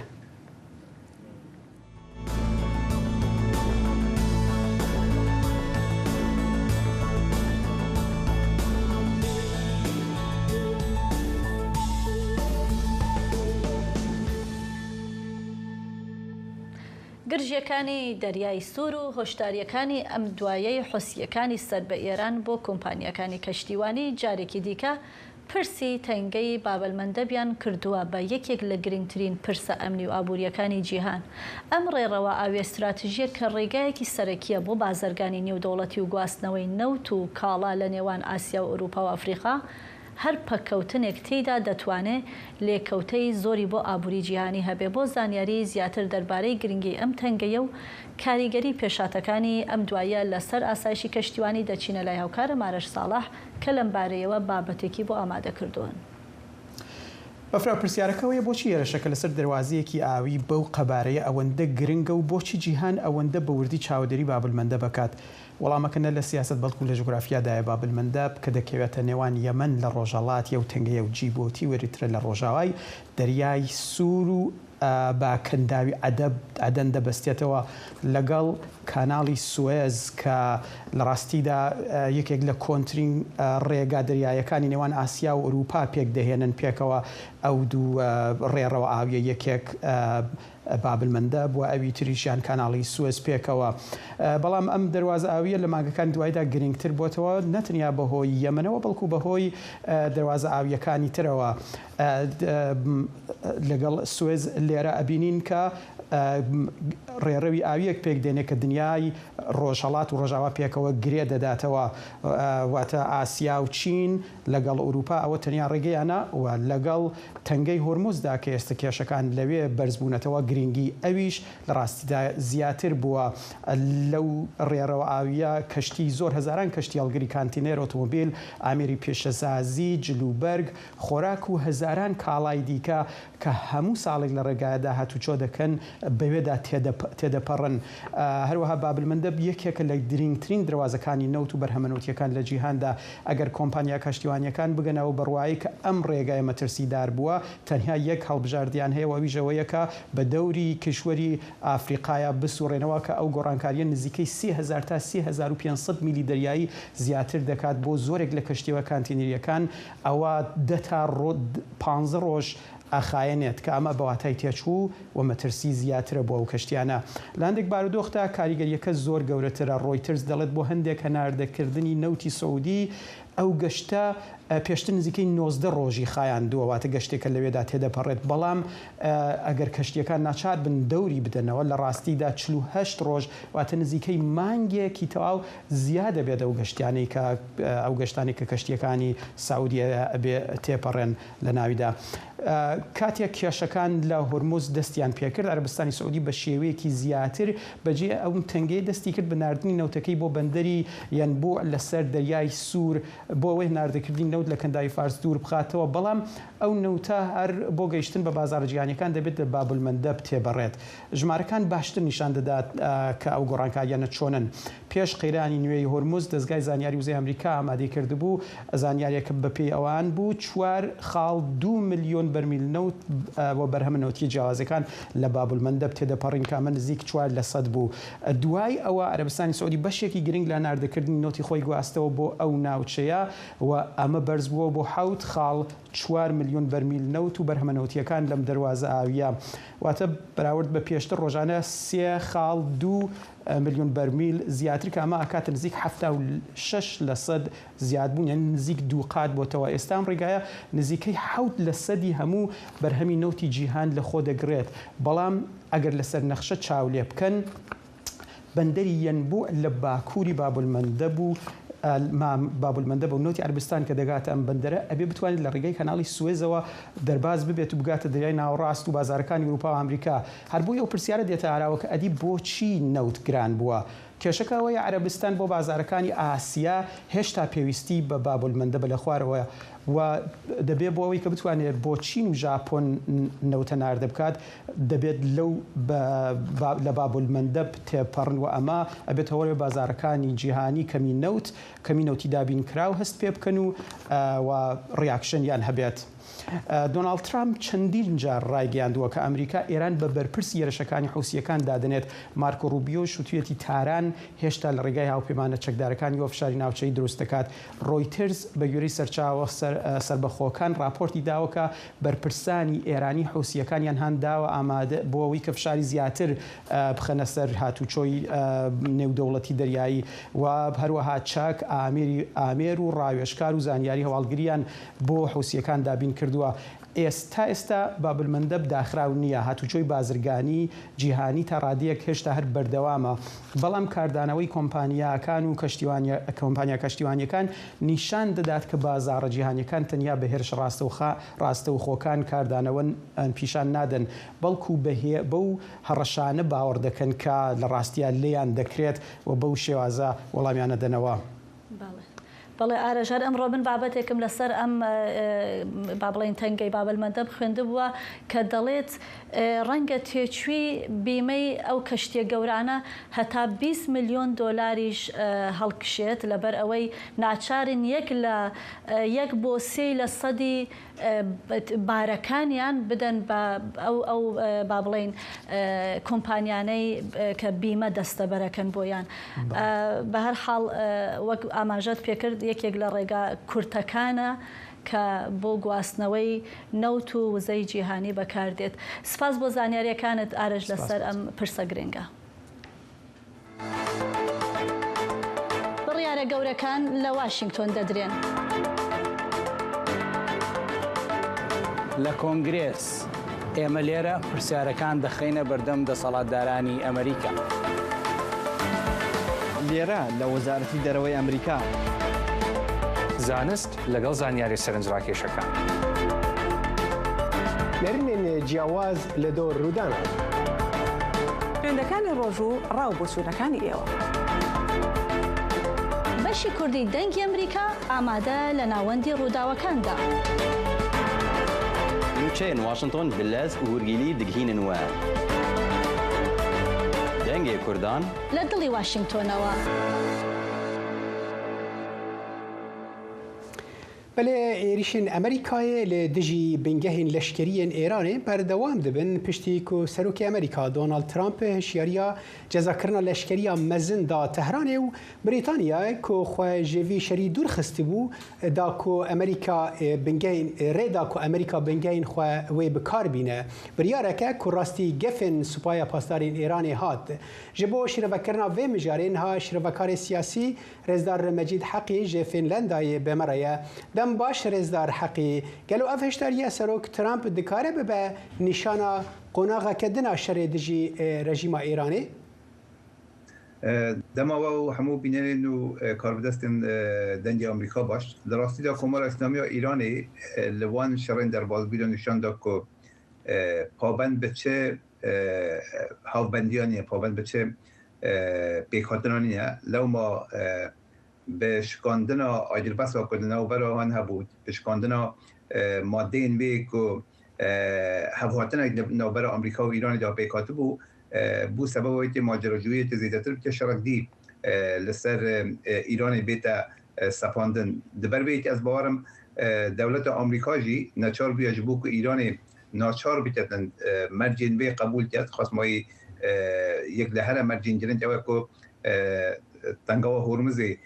Speaker 1: گرژییەکانی دەریای سوور و هۆشدارییەکانی ئەم دوایەی حوسییەکانی سەر بە ئێران بۆ کۆمپانیاکانی کەشتیوانی جارێکی دیکە پرسی تەنگەی بابەلمەندەبیان کردووە بە یەکێک لە گرنگترین پرسە ئەمنی و ئابوورییەکانی جیهان. ئەم ڕێڕەوە ئاوییە ستراتژییە کە ڕێگایەکی سەرەکییە بۆ بازرگانی نێودەوڵەتی و گواستنەوەی نەوت و کاڵا لە نێوان ئاسیا و ئەوروپا و ئەفریقا، هەر پەککەوتنێک تێیدا دەتوانێ لێکەوتەی زۆری بۆ ئابووری جیهانی هەبێ. بۆ زانیاری زیاتر دەربارەی گرنگی ئەم تەنگەیە و کاریگەری پێشهاتەکانی ئەم دواییە لە سەر ئاسایشی کەشتیوانی دەچینە لای هاوکارم ئارەش ساڵح کە لەم بارەیەوە بابەتێکی بۆ ئامادە کردوون.
Speaker 4: بەفراو پرسیارەکە ئەوەیە بۆچی هێرشەکە لەسەر دەروازەیەکی ئاوی بەو قەبارەیە ئەوەندە گرنگە و بۆچی جیهان ئەوەندە بە وردی چاودێری بابلمەندەب ئەکات؟ وەڵامەکە نە لە سیاسەت بەڵکو لە جوگرافیادایە، بابلمەندەب کە دەکەوێتە نێوان یەمەن لە ڕۆژهەڵاتی ئەو تەنگەیە و جیبۆتی و ئەریترە لە ڕۆژاوای دەریای سوور و بە کەنداوی عەدەب، عەدەن، دەبەستێتەوە لەگەڵ کاناڵی سوێز کە لە ڕاستیدا یەکێک لە کۆنترین ڕێگا دەریایەکانی نێوان ئاسیا و ئەوروپا پێکدەهێنن پێکەوە ئەو دوو ڕێڕەوە ئاویە یەکێک بابلمەندەب و ئەوی تریشیان کاناڵی سوێز پێکەوە. بەڵام ئەم دەروازە ئاوییە لە مانگەکانی دوایدا گرنگتر بۆتەوە نەتەنیا بەهۆی یەمەنەوە بەڵکو بەهۆی دەروازە ئاوییەکانی ترەوە. لەگەڵ سوێز لێرە ئەبینین کە ڕێڕەوی ئاوییەک پێک دێنێ کە دنیای ڕۆژهەڵات و ڕۆژاوا پێکەوە گرێ دەداتەوە واتە ئاسیا و چین لەگەڵ ئورووپا ئەوە تەنیا ڕێگەیانە و لەگەڵ تەنگەی هۆرموزدا کە ئێستا کێشەکان لەوێ بەرزبوونەتەوە گرنگی ئەویش لە ڕاستیدا زیاتر بووە. لەو ڕێڕەوە ئاوییە کەشتی زۆر هەزاران کەشتی هەڵگری کانتینێر، ئۆتۆمۆبیل، ئامێری پیشەسازی، جلوبەرگ، خۆراک و هەزاران کاڵای دیکە کە هەموو ساڵێک لە ڕێگایەدا هاتوچۆ دەکەن بەوێدا تێدەپەڕن. هەروەها بابلمەندەب یەکێکە لە گرینگترین دەروازەکانی نەوت و بەرهەمە نەوتییەکان لە جیهاندا. ئەگەر کۆمپانیا کەشتیوانییەکان بگەنە ئەو بڕوایەی کە ئەم ڕێگایە مەترسیدار بووە، تەنیا یەک هەڵبژاردیان هەیە و ئەویش ئەوەیە کە بە دەوری کیشوەری ئافریقایا بسوڕێنەوە کە ئەو گۆڕانکارییە نزیکەی 3000 تا 3500 میلی دەریایی زیاتر دەکات بۆ زۆرێک لە کەشتییە کانتینرییەکان ئەوە دە تا پانزە ڕۆژ ئەخایەنێت کە ئەمە بە واتای تێچوو و مەترسی زیاترە بۆ ئەو کەشتیانە. لە هەندێک بارودۆخدا کاریگەرییەکە زۆر گەورەترە، ڕۆیتەرز دەڵێت بۆ هەندێک هەناردەکردنی نەوتی سعودی ئەو گەشتە پێشتر نزیکەی 19 ڕۆژی خایاندووە، واتە گەشتێکە لەوێدا تێدەپەڕێت، بەڵام ئەگەر کەشتییەکان ناچار بن دەوری بدەنەوە لە ڕاستیدا 48 ڕۆژ واتە نزیکەی مانگێکی تەواو زیاد ئەبێت ئەو گەشتیانەی کە ئەو گەشتانەی کە کەشتییەکانی سعودیە ئەبێ تێپەڕێن لە ناویدا. کاتێک کێشەکان لە هورمز دەستیان پێکرد، عەرەبستانی سعودی بە شێوەیەکی زیاتر بەجێ ئەو تەنگەیە دەستی کرد بە ناردنی نەوتەکەی بۆ بەندەری یەنبوع لەسەر دەریای سوور. بۆ ئەوەی هەناردەکردنی نەوت لە کەنداوی فارس دوور بخاتەوە، بەڵام ئەو نەوتە هەر بۆ گەیشتن بە بازاڕە جیهانییەکان دەبێت لە بابولمەندەب تێبەڕێت. ژمارەکان باشتر نیشان دەدات کە ئەو گۆڕانکارییانە چۆنن. پێش قەیرانی نوێی هورمز، دەزگای زانیاری وزەی ئەمریکا ئامادەی کردبوو، زانیارییەکە بەپێی ئەوان بوو، چوار خاڵ دوو ملیۆن بەرمیل نەوت و بەرهەمە نەوتییە جیاوازەکان لە بابولمەندەب تێدەپەڕین کە ئەمە نزیک 4% بوو. دوای ئەوە عەرەبستانی سعودی بەشێکی گرنگ لە هەناردەکردنی نەوتی خۆی گواستەوە بۆ ئەو ناوچەیە و ئەمە بەرزبووەوە بۆ حەوت خاڵ چوار ملیۆن بەرمیل نەوت و بەرهەمە نەوتییەکان لەم دەروازە ئاوییە، واتە بەراورد بە پێشتر ڕۆژانە سێ خاڵ دوو ملیۆن بەرمیل زیاتر کە ئەمە ئەکاتە نزیک 76 لەسەد زیادبوون یانی نزیک دوو قات بۆتەوە، ئێستا ئەم ڕێگایە نزیکەی حەوت لەسەدی هەموو بەرهەمی نەوتی جیهان لەخۆ دەگرێت، بەڵام ئەگەر لەسەر نەخشە چاو لێ بکەن بەندەری یەنبوع لە باکووری بابولمەندەب و بابولمەندەب و نەوتی عەربستان کە دەگاتە ئەم بەندەرە ئەبێ بتوانێت لە ڕێگەی کەناڵی سوێزەوە دەرباز ببێت و بگاتە دەریای ناوەڕاست و بازارەکانی ئوروپا و ئامریکا. هەر بۆیە ئەو پرسیارە دێتە ئاراوە کە ئەدی بۆچی نەوت گران بووە؟ کێشەکە ئەوەیە عەرەبستان بۆ بازارەکانی ئاسیا هێشتا پێویستی بە بابولمەندەبە لە خوارەوە و دەبێت بۆ ئەوەی کە بتوانێت بۆ چین و ژاپۆن نەوت هەناردە بکات دەبێت لەو لە بابولمەندەب تێپەڕن و ئەمە ئەبێتە هۆی بازارەکانی جیهانی کەمی نەوت کەمی نەوتی دابینکراو هەست پێ بکەن و و ڕیاکشنیان هەبێت. دۆناڵد ترامپ چەندین جار ڕایگەیاندووە کە ئەمریکا ئێران بە بەرپرسی هێرشەکانی حوسییەکان دادەنێت، مارکۆ ڕوبیۆش وتویەتی تاران هێشتا لە ڕێگای هاوپەیمانە چەکدارەکانیەوە فشاری ناوچەیی دروست دەکات. ڕۆیتەرز بە گوێرەی سەرچاوە سەربەخۆکان ڕاپۆرتی داوە کە بەرپرسانی ئێرانی حوسییەکانیان هان داوە ئامادە بۆ ئەوەی کە فشاری زیاتر بخەنە سەر هاتوچۆی نێودەوڵەتی دەریایی و هەروەها چەک، ئامێری ئامێر و ڕاوێژکار و زانیاری هەواڵگرییان بۆ حوسییەکان دابین کردووە. تا ئێستا بابلمەندەب داخراو نییە، هاتوچۆی بازرگانی جیهانی تا ڕادەیەک هێشتا هەر بەردەوامە، بەڵام کاردانەوەی کۆمپانیاکان و کۆمپانیا کەشتیوانییەکان نیشان دەدات کە بازاڕە جیهانییەکان تەنیا بە هێرشە ڕاستەوخۆکان کاردانەوە پیشان نادەن، بەڵکو بەو هەڕەشانە باوەڕ دەکەن کە لە ڕاستیا لێیان دەکرێت و بەو شێوازە وەڵامیان ئەدەنەوە.
Speaker 1: بەڵێ بەڵێ ئارەش هەر ئەمڕۆ من بابەتێکم لەسەر ئەم با بڵێین تەنگەی بابەلمەندەب خوێندبووە کە دەڵێت ڕەنگە تێچووی بیمەی ئەو کەشتیە گەورانە هەتا 20 ملیۆن دۆلاریش هەڵکشێت لەبەر ئەوەی ناچارن یەک لە یەک بۆ سێی لە سەدی بارەکانیان بدەن بە ئەو ئەو با بڵێین کۆمپانیانەی کە بیمە دەستەبەرەکەن بۆیان. بە هەر حاڵ وەک ئاماژەت پێکرد یەکێک لە ڕێگا کورتەکانە کە بۆ گواستنەوەی نەوت و وزەی جیهانی بەکاردێت. سپاس بۆ زانیارییەکانت ئارەش لەسەر ئەم پرسە گرنگە. بڕیارە گەورەکان لە واشینگتۆن دەدرێن.
Speaker 5: لە کۆنگرێس، ئێمە لێرە پرسیارەکان دەخەینە بەردەم دەسەڵاتدارانی ئەمریکا.
Speaker 6: لێرە لە وەزارەتی دەرەوەی ئەمریکا.
Speaker 12: زانست لەگەڵ زانیاریە سەرنجڕاکێشەکان.
Speaker 2: نەرمێن جیاواز لە دۆر ڕوودانە.
Speaker 13: ترێندەکانی ڕۆژ و ڕا و بۆچوونەکانی ئێوە.
Speaker 1: بەشی کوردی دەنگی ئەمریکا ئامادە لە ناوەندی ڕووداوەکاندا.
Speaker 14: نوچەیەن واشنتۆن bi lez û hûrgîlî digihînin we. Dengê Kurdan.
Speaker 1: لە دڵی واشینگتۆنەوە.
Speaker 2: Belê êrîşên Amerîkayê li dijî bingehên leşkeriyên Êranê berdewam dibin piştî ku Serokê Amerîka Donald Trump hişyariya cezakirina leşkeriya mezin da Tehranê û Brîtanya ku xwe ji vî şerî dûr xistibû da ku Amerîka bingehên rê da ku Amerîka bingehên xwe wê bi kar bîne. Biryareke ku rastî gefên Supaya Pasdarên Êranê hat. Ji bo şîrovekirina vê mijarê niha şîrovekarê siyasî Rêzdar Mecîd Heqî ji Fînlendayê bi me re ye. Dem baş Rêzdar Heqî. Gelo ev hişdariya Serok Trump dikare bibe nîşana qonaxeke din a şerê dijî rejîma Îranê?
Speaker 15: Dema we û hemû bînerên û karbidestên Dengê Amerîka baş. Li rastî de Komara Îslamî ya Îranê li wan şerên derbasbûyî de nîşan da ku pabend bi çi hevbendiya nîye, pabend bi çi pêkhatina nîye. Lewma bi şikandina agirbesa ku di navbera wan hebû, bi şikandina madeyên wê ku hevhatinek di navbera Amerîka û Îranê de pêk hatibû, bû sebeba wê ku maceracûyiyekê zêdetir bike, şerek dî li ser Îranê bête sepandin. Di ber vê yekê ez bawer im dewleta Amerîka jî neçar bûye ji bo ku Îranê naçar biketin mercên wê qebûl ket, xwestmayî yek li here mercên giring ew e ku Tengawa Hormuzê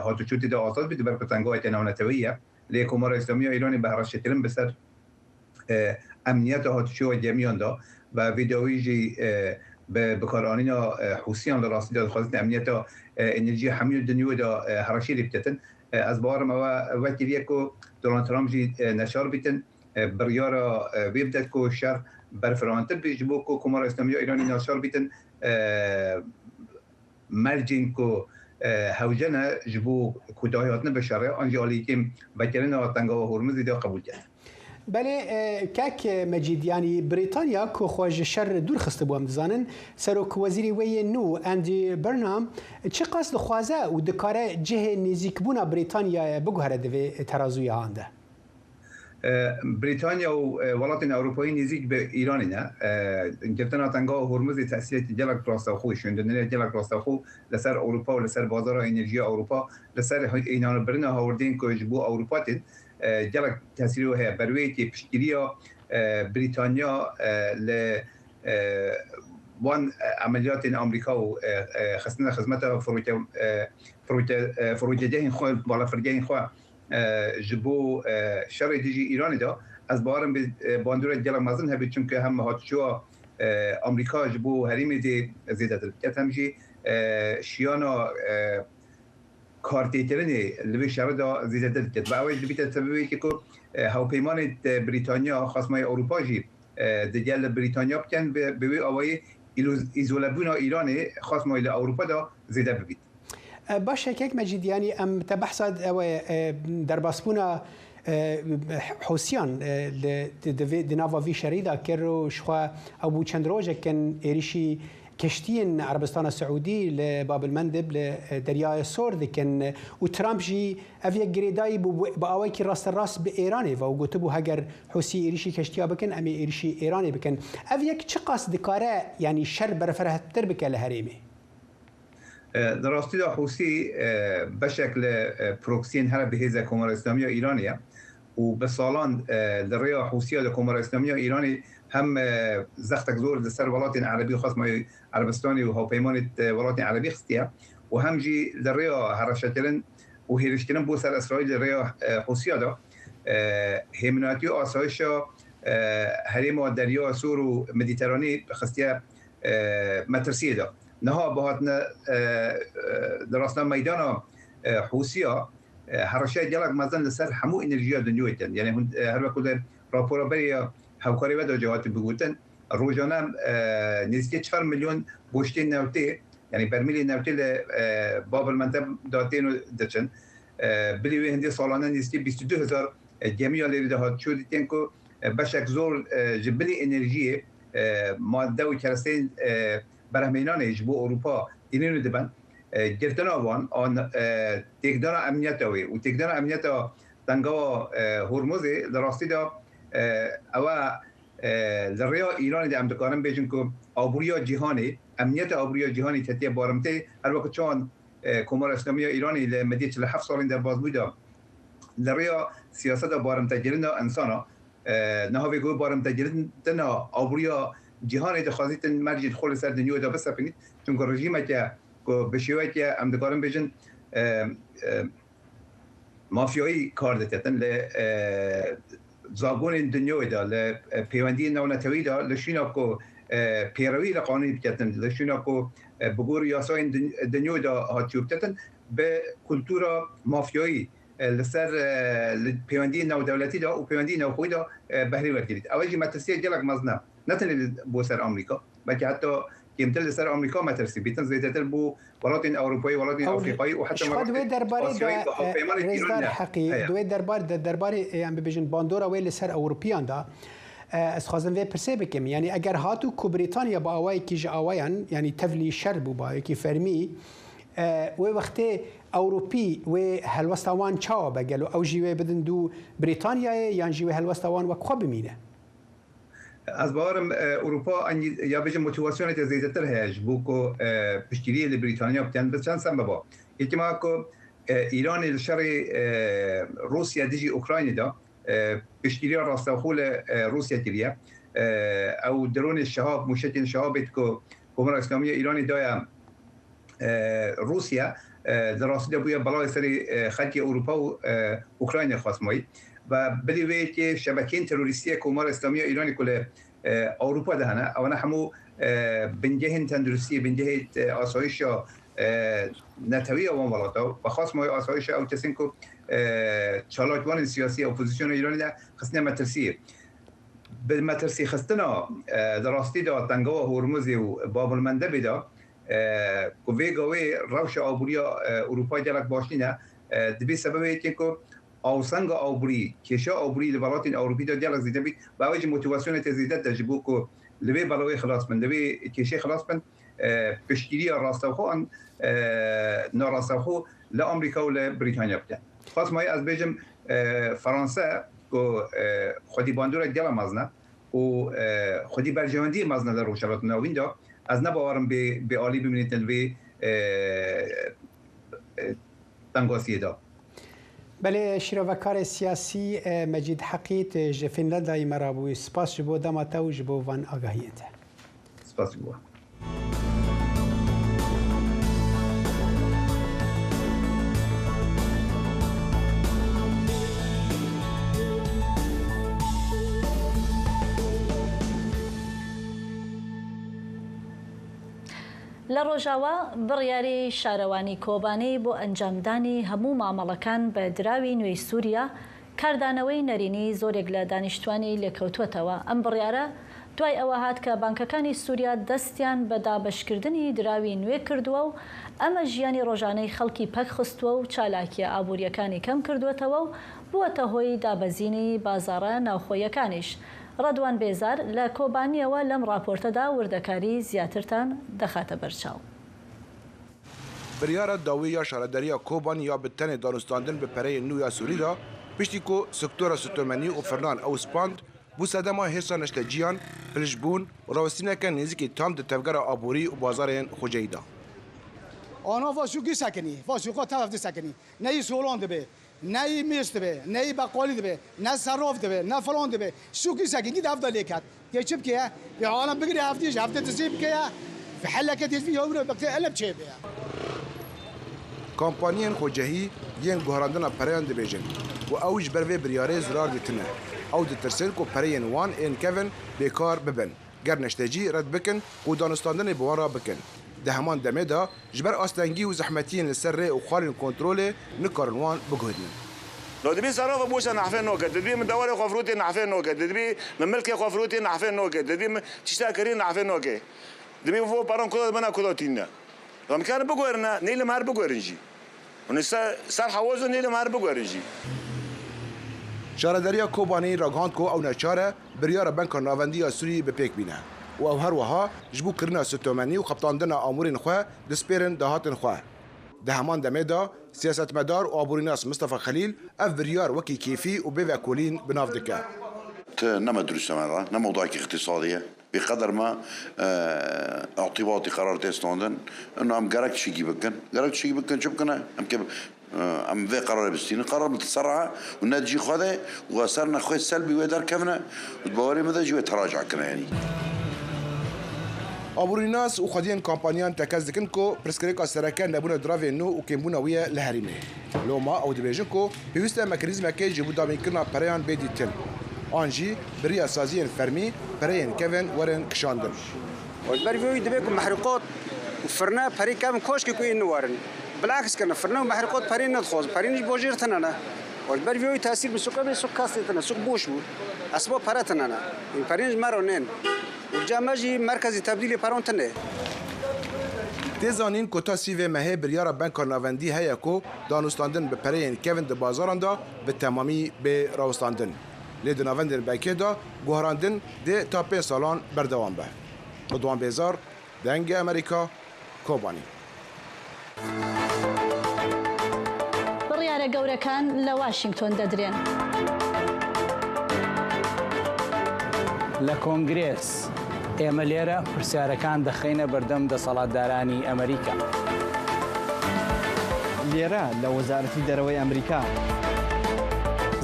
Speaker 15: hatûçû tê de azad bî, di ber ku tengaweke navneteweyî ye. Lê Komara Îslamî ya Îranê bi hereşekirin bi ser emniyeta hatûçûya gemiyan de ve vê dawî jî bi bikaranîna Hûsiyan li rastî de dixwazin emniyeta enerjiya hemû dinyayê de hereşê lê biketin. Ez bawer im ew we kiriye ku Donald Trump jî neçar bîtin biryara wê bide ku şer berfirahantir bî ji bo ku Komara Îslamî ya Îranê neçar bîtin mercên ku hewce ne ji bo kûtahîhatina bi şerê an jî aliyê kêm vekirina Tengawa Hormuzê de qebûl kir.
Speaker 2: Belê kek Mecîd yanî Brîtanya ku xwe ji şer dûr xistibû em dizanin serokwezîrê wê yê nû Andy Burnham çiqas dixwaze û dikare cihê nêzîkbûna Brîtanyayê biguhere di vê terazûya han de?
Speaker 15: Brîtanya û welatên Ewropayî nêzîk bi Îranê ne. Girtina Tengawa Hormuzê tesîrekî gelek rastewxo, şûndinirek gelek rastewxo li ser Ewropa û li ser bazara enerjiya Ewropa, li ser înanbirina hawirdeyên ku ji bo Ewropa tên gelek tesîrê wê heye. Ber wê yekê piştgiriya Brîtanya li wan emeliyatên Amerîka û xistina xizmeta firokegehên xwe, balafirgehên xwe ji bo şerê dijî Îranê de ez bawer im bê bandorek gelek mezin hebe çimkî hem hatçûya Amerîka ji bo herêmê dê zêdetir biket hem jî şiyana kartêkirinê li vê şerê de zêdetir diket. Bi ew jî dibîte sebebê yekê ku hewpeymanê Brîtanya xasmayê Ewropa jî digel Brîtanya bikin bi wê awayî îzolebûna Îranê xasmayê li Ewropa de zêde bibît.
Speaker 2: Baş e kek Mecîd yanî em te behsa ew derbasbûna Hûsiyan li di di nava vî şerî de kir û ji xwe ew bû çend rojek in êrîşî keştiyên Erebistana Siûdî li Babilmendib li Deryaya Sor dikin û Trump jî ev yek girêdayî bû bi awayekî rasterast bi Êranê ve û gotibû heger Hûsî êrîşî keştiya bikin em ê êrîşî Êranê bikin. Ev yek çiqas dikare yanî şer berfirehtir bike li herêmê?
Speaker 15: Di rastî de Hûsî beşek li proksiyên here bihêz e Komara Îslamî ya Îranê ye û bi salan li rêya Hûsiya li Komara Îslamî ya Îranê hem zextek zor li ser welatên Erebî xwestmayê Erebistanê û hewpeymanê welatên Erebî xistiye û hem jî li rêya hereşekirin û hêrişkirin bo ser Îsraîlê li rêya Hûsiya de hêminatî û asayişa herêma Derya Sor û Medîteranî xistiye metirsiyê de. Niha bi hatine di rastina meydana Hûsiya hereşeya gelek mezin li ser hemû enerjiya dinyayê tên. Yanî hûn her wek li rapora berê ya hevkarê we de jî hatî bigotin rojane nêzîkê 4 milyon boştên newtê yanî bermîlên newtê li Babil Mendeb de tên û diçin. Bilî wê hindê salane nêzîkê 22 hezar gemiya lêrê de hat çû dîtin ku beşek zor ji bilî enerjiyê madde û keresteyên berhemhênanê ji bo Ewropa tînin û dibin. Girtina wan an têkdana emniyeta wê û têkdana emniyeta Tengawa Hormuzê li rastî de ew li rêya Îranê de em dikarin bêjin ku aboriya cîhanê, emniyeta aboriya cîhanê ketiye barimtê her wekî çawan Komara Îslamî ya Îranê li mediyê 47 salên derbasbûyî de li rêya siyaseta barimtekirina insana Niha vê got barimtegirtina aboriya cîhanê dixwazîtin mercên xwe li ser dinyayê de bisepinît. Çimku rejîmeke ku bi şêweyeke em dikarin bêjin mafyayî kar diketin li zagonên dinyayê de, li pêwendiyên navneteweyî de li şûna ku pêrewî li qanûnê biketin, li şûna ku bi gorî yasayên dinyayê de hatiye biketin bi kultura mafyayî li ser li pêwendiyên navdewletî de û pêwendiyên navxweyî de behrê wergirît. Ew jî metirsiyek gelek mezin e. Ne tenê bo ser Amerîka, belkî heta kêmtir li ser Amerîka metirsî bîtin, zêdetir bo welatên Ewropayî, welatên Afrîqayî û heta
Speaker 2: welatên Asyayî bi hevpeymanên Îranê ne heye. Di wê derbarê de, derbarê em bibêjin bandora wê li ser Ewropiyan de ez dixwazim vê pirsê bikim. Yanî eger hat û ku Brîtanya bi awayekî ji awayan yanî tevlî şer bû bi awayekî fermî. Wê wextê Ewropî wê helwesta wan çawa be gelo ew jî wê bidin dû Brîtanyayê yan jî wê helwesta wan wek xwe bimîne?
Speaker 15: Ez bawer im Ewropa ya bêjim motîvasyoneke zêdetir heye ji bo ku piştgiriyê li Brîtanya bikin bi çend sebeba. Yekî ma ku Îranê li şerê Rûsya dijî Ukraynê de piştgiriya rastewxo li Rûsya kiriye. Ew dronê Şehab, mûşekên Şehabê ku Komara Îslamî ya Îranê daye Rûsya di rastî de bûye belayê serê xelkê Ewropa û Ukraynayê xwestmayî. Ve bilî vê yekê şebekeyên terorîstî ye Komara Îslamî ya Îranê ku li Ewropa de hene, ewana hemû bingehên tenduristiyê, bingehê asayîşa netewî ya wan welata ve xwestmayî asayîşa ew kesên ku çalakvanên siyasî ya opozisyona Îranê de xistine metirsiyê. Bi metirsîxistina di rastî de Tengawa Hormuzê û Babulmendebê de ku vê gavê rewşa aboriya Ewropayê gelek baş nîne, dibê sebebê yekê ku awsenga aborî, kêşa aborî li welatên Ewropî de gelek zêde bît û ew jî motîvasyoneke zêde dide ji bo ku li vê belawê xilas bin, li vê kêşê xilas bin, piştgiriya rastewxwe an narastewxwe li Amerîka û li Brîtanya bike. Xwest maye ez bêjim Franse ku xwedî bandorek gelek mezin e û xwedî berjewendiyê mezin e li Rojhilata Navîn de, ez ne bawer im bê bêalî bimînîtin li vê tengasiyê de.
Speaker 2: Belê şîrovekarê siyasî Mecîd Heqî tu ji Fînlandayê me re bûyî. Spas ji bo dema te û ji bo van agahiyên te.
Speaker 15: Spas ji bo we.
Speaker 1: لە ڕۆژاوا بڕیاری شارەوانی کۆبانی بۆ ئەنجامدانی هەموو مامەڵەکان بە دراوی نوێی سووریا کاردانەوەی نەرێنی زۆرێک لە دانیشتوانی لێکەوتووەتەوە. ئەم بڕیارە دوای ئەوە هات کە بانکەکانی سووریا دەستیان بە دابەشکردنی دراوی نوێ کردووە و ئەمە ژیانی ڕۆژانەی خەڵکی پەکخستووە و چالاکییە ئابوورییەکانی کەمکردووەتەوە و بووەتە هۆی دابەزینی بازاڕە ناوخۆییەکانیش. ڕەدوان بێزار لە کۆبانییەوە لەم ڕاپۆرتەدا وردەکاری زیاترتان دەخاتە بەرچاو.
Speaker 16: Biryara dawî ya şaredariya Kobanî ya bi tenê danûstandin bi pereyên nû ya Sûrî re, piştî ku sektora sotemenî û firnan ew spand, bû sedema hêrsa neşteciyan, pilşbûn û rawestîneke nêzîkî tam di tevgera aborî û bazarên xweceyî de.
Speaker 17: Ana va sûkî sekinî, va sûka tev di sekinî. Ne yî solan dibe, ne yî mês dibe, ne yî beqalî dibe, ne seraf dibe, ne filan dibe. Sûkî sekinî di hev de lê ket. Tê çi bike? Tê alem bigire hevdî ji hevdê dizî bike ye. Fi heleke tê vî hewre bike elem çê be ye.
Speaker 16: Kompaniyên xwecehî yên guherandina pereyan dibêjin ku ew ji ber vê biryarê zirar dîtine. Ew ditirsin ku pereyên wan ên kevin bêkar bibin. Ger neştecî red bikin ku danûstandinê bi wan re bikin. Di heman demê de ji ber astengî û zehmetiyên li ser rê û xalên kontrolê nikarin wan biguhêrînin.
Speaker 18: La dibî serava boşa nehfê nake, dibî min dewarê xwe firotê nehfê nake, dibî min milkê xwe firotê nehfê nake, dibî min tişta kirî nehfê nake. Dibî min vê peran kuda dibine kuda tîne. La min karin biguherine, nêlim her biguherin jî. Hûn ê ser hewaz û nêlim her biguherin jî.
Speaker 16: Şaredariya Kobanê ragihand ku ew neçar e biryara Banka Navendî ya Sûrî bi pêk bîne û ew her wiha ji bo kirina sotemenî û xebitandina amûrên xwe dispêrin dahatên xwe. Di heman demê de siyasetmedar û aborînas Mistefa Xelîl ev biryar wekî kêfî û bêvekolîn bi nav dike.
Speaker 19: Ti ne me dirûst e me re, ne mewdayekî iqtîsadî ye. Bi qeder me î'tîbatî qerar tê standin ino em gerek tiştekî bikin. Gerek tiştekî bikin çi bikin em ke em vê qerarê bistînin. Qerar mutesera e û ne dijî xwe de û eser ne xwe selbî wê derkevine û di bawerê min de jî wê teraca kine yanî.
Speaker 16: Aborînas û xwediyên kampaniyan tekez dikin ku pirsgirêka sereke nebûna diravê nû û kêmbûna wî ye li herêmê. Loma ew dibêjin ku pêwîst e mekanîzmekê ji bo dabînkirina pereyan bê dîtin. An jî bi riya saziyên fermî pereyên kevin werin kişandin.
Speaker 20: Ji ber vê wî dibe ku mehrûqat û firne perê kevin koşkê ku ên niwerin. Bileks kirine firne û mehrûqat perê nedixwazin. Perê jî bajêr tune ne. Ji ber vê wî tesîr bi sûqê bê sûq kes lê tune. Sûq boş bû. Esba pere tune ne. Ên perên ji me re nên. Û li cem me jî merkezê tebdîlê peran tune.
Speaker 16: Tê zanîn ku ta sîvê mehê biryara Banka Navendî heye ku danûstandin bi pereyên kevin di bazaran de bi temamî bê rawestandin. Lê di navendên bankê de guherandin dê ta pênc salan berdewam be. Ridwan Bêzar, Dengê Amerîka, Kobanî.
Speaker 1: بڕیارە گەورەکان لە واشینگتۆن دەدرێن.
Speaker 12: لە کۆنگرێس، ئێمە لێرە پرسیارەکان دەخەینە بەردەم دەسەڵاتدارانی ئەمریکا.
Speaker 6: لێرە لە وەزارەتی دەرەوەی ئەمریکا.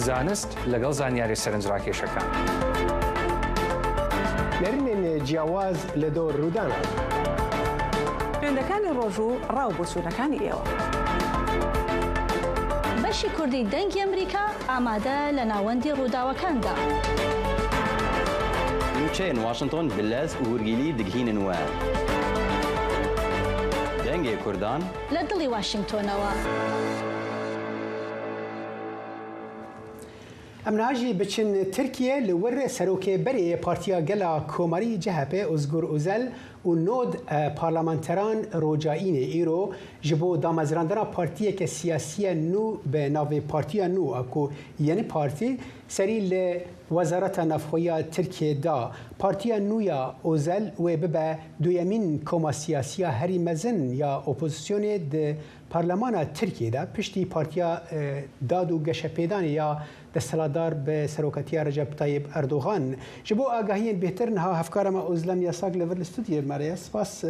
Speaker 12: زانست لەگەڵ زانیاریە سەرنجڕاکێشەکان.
Speaker 2: نەرینên جیاواز لە دۆر ڕوودانان.
Speaker 13: ترێندەکانی ڕۆژ و ڕا و بۆچوونەکانی ئێوە.
Speaker 1: بەشی کوردی دەنگی ئەمریکا ئامادە لە ناوەندی ڕووداوەکاندا.
Speaker 14: نوچەیەن واشنتۆن بلەز و هورگیلی دگهینن وە دەنگێ کوردان.
Speaker 1: لە دڵی واشینگتۆنەوە.
Speaker 2: Em niha jî biçin Tirkiyê li wir Serokê berê yê Partiya Gel a Komarî CHP Ozgur Ozel û 90 parlamenteran rocaînê îro ji bo damezrandina partiyeke siyasiye nû bi navê Partiya Nû a ku Yeni Parti serî li Wezareta Navxweyî ya Tirkiyê da. Partiya nû ya Ozel wê bibe duyemîn koma siyasî ya herî mezin ya opozisyonê di Parlemana Tirkiyê de piştî Partiya Dad û Geşepêdanê ya desthilatdar bi serokatiya Recep Tayyip Erdogan. Ji bo agahiyên bêhtir niha hevkara me Ozlem Yasak li vir li stûdyoyê bi me re ye. Spas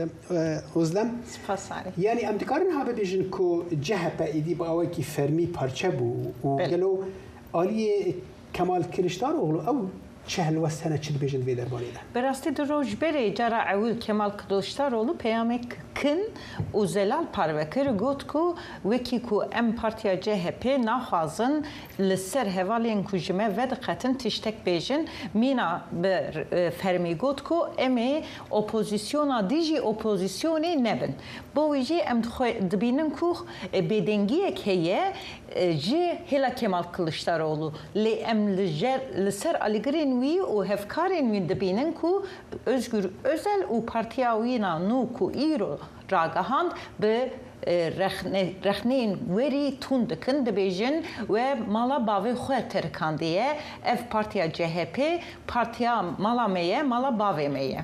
Speaker 2: Ozlem.
Speaker 13: Spas Sarê.
Speaker 2: Yanî em dikarin niha bibêjin ku CHP êdî bi awayekî fermî parçe bû û gelo aliyê Kemal Kiliçdaroglu ew çi helwest hene çi dibêjin di vê derbarê de?
Speaker 21: Bi rastî du roj berê cara ewil Kemal Kiliçdaroglu peyamek kin û zelal parve kir got ku wekî ku em partiya CHP naxwazin li ser hevalên ku ji me vediqetin tiştek bêjin mîna bi fermî got ku em ê opozisyona dijî opozisyonê nebin. Bo wî jî em dibînin ku bêdengiyek heye Ji hêla Kemal Kiliçdaroglu lê em li jer li ser alîgirên wî û hevkarên wî dibînin ku Ozgur Ozel û partiya wî na nû ku îro ragihand bi rexneyên werî tund dikin dibêjin we mala bavê xwe terikandiye ev partiya CHP partiya mala me ye mala bavê me ye.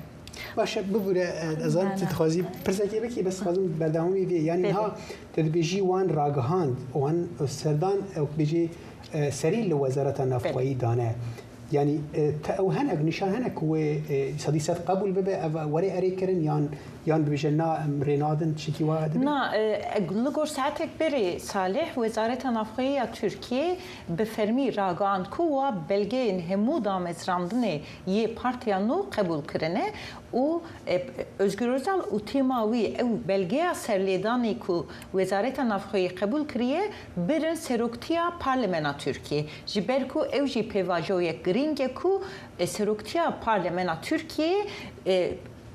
Speaker 2: Baş e bibûre ez zanim tu dixwazî pirsekê bikî bes dixwazim berdewamî vê yanî niha tu dibêjî wan ragihand wan serdan ew dibêjî serî li wezareta navxweyî dane yanî te ew hinek nîşan hene ku wê 100% qebûl bibe ev werê erê kirin yan yan dibêje na em rê nadin tiştekî wiha dibe?
Speaker 21: Na li gor saetek berê Salih Wezareta Navxweyî ya Tirkiyê bi fermî ragihand ku wa belgeyên hemû damezrandinê yê partiya nû qebûl kirine û Ozgur Ozal û tîma wî ew belgeya serlêdanê ku Wezareta Navxweyî qebûl kiriye birin Seroktiya Parlemena Tirkiyê. Ji ber ku ew jî pêvajoyek girîng e ku Seroktiya Parlemena Tirkiyê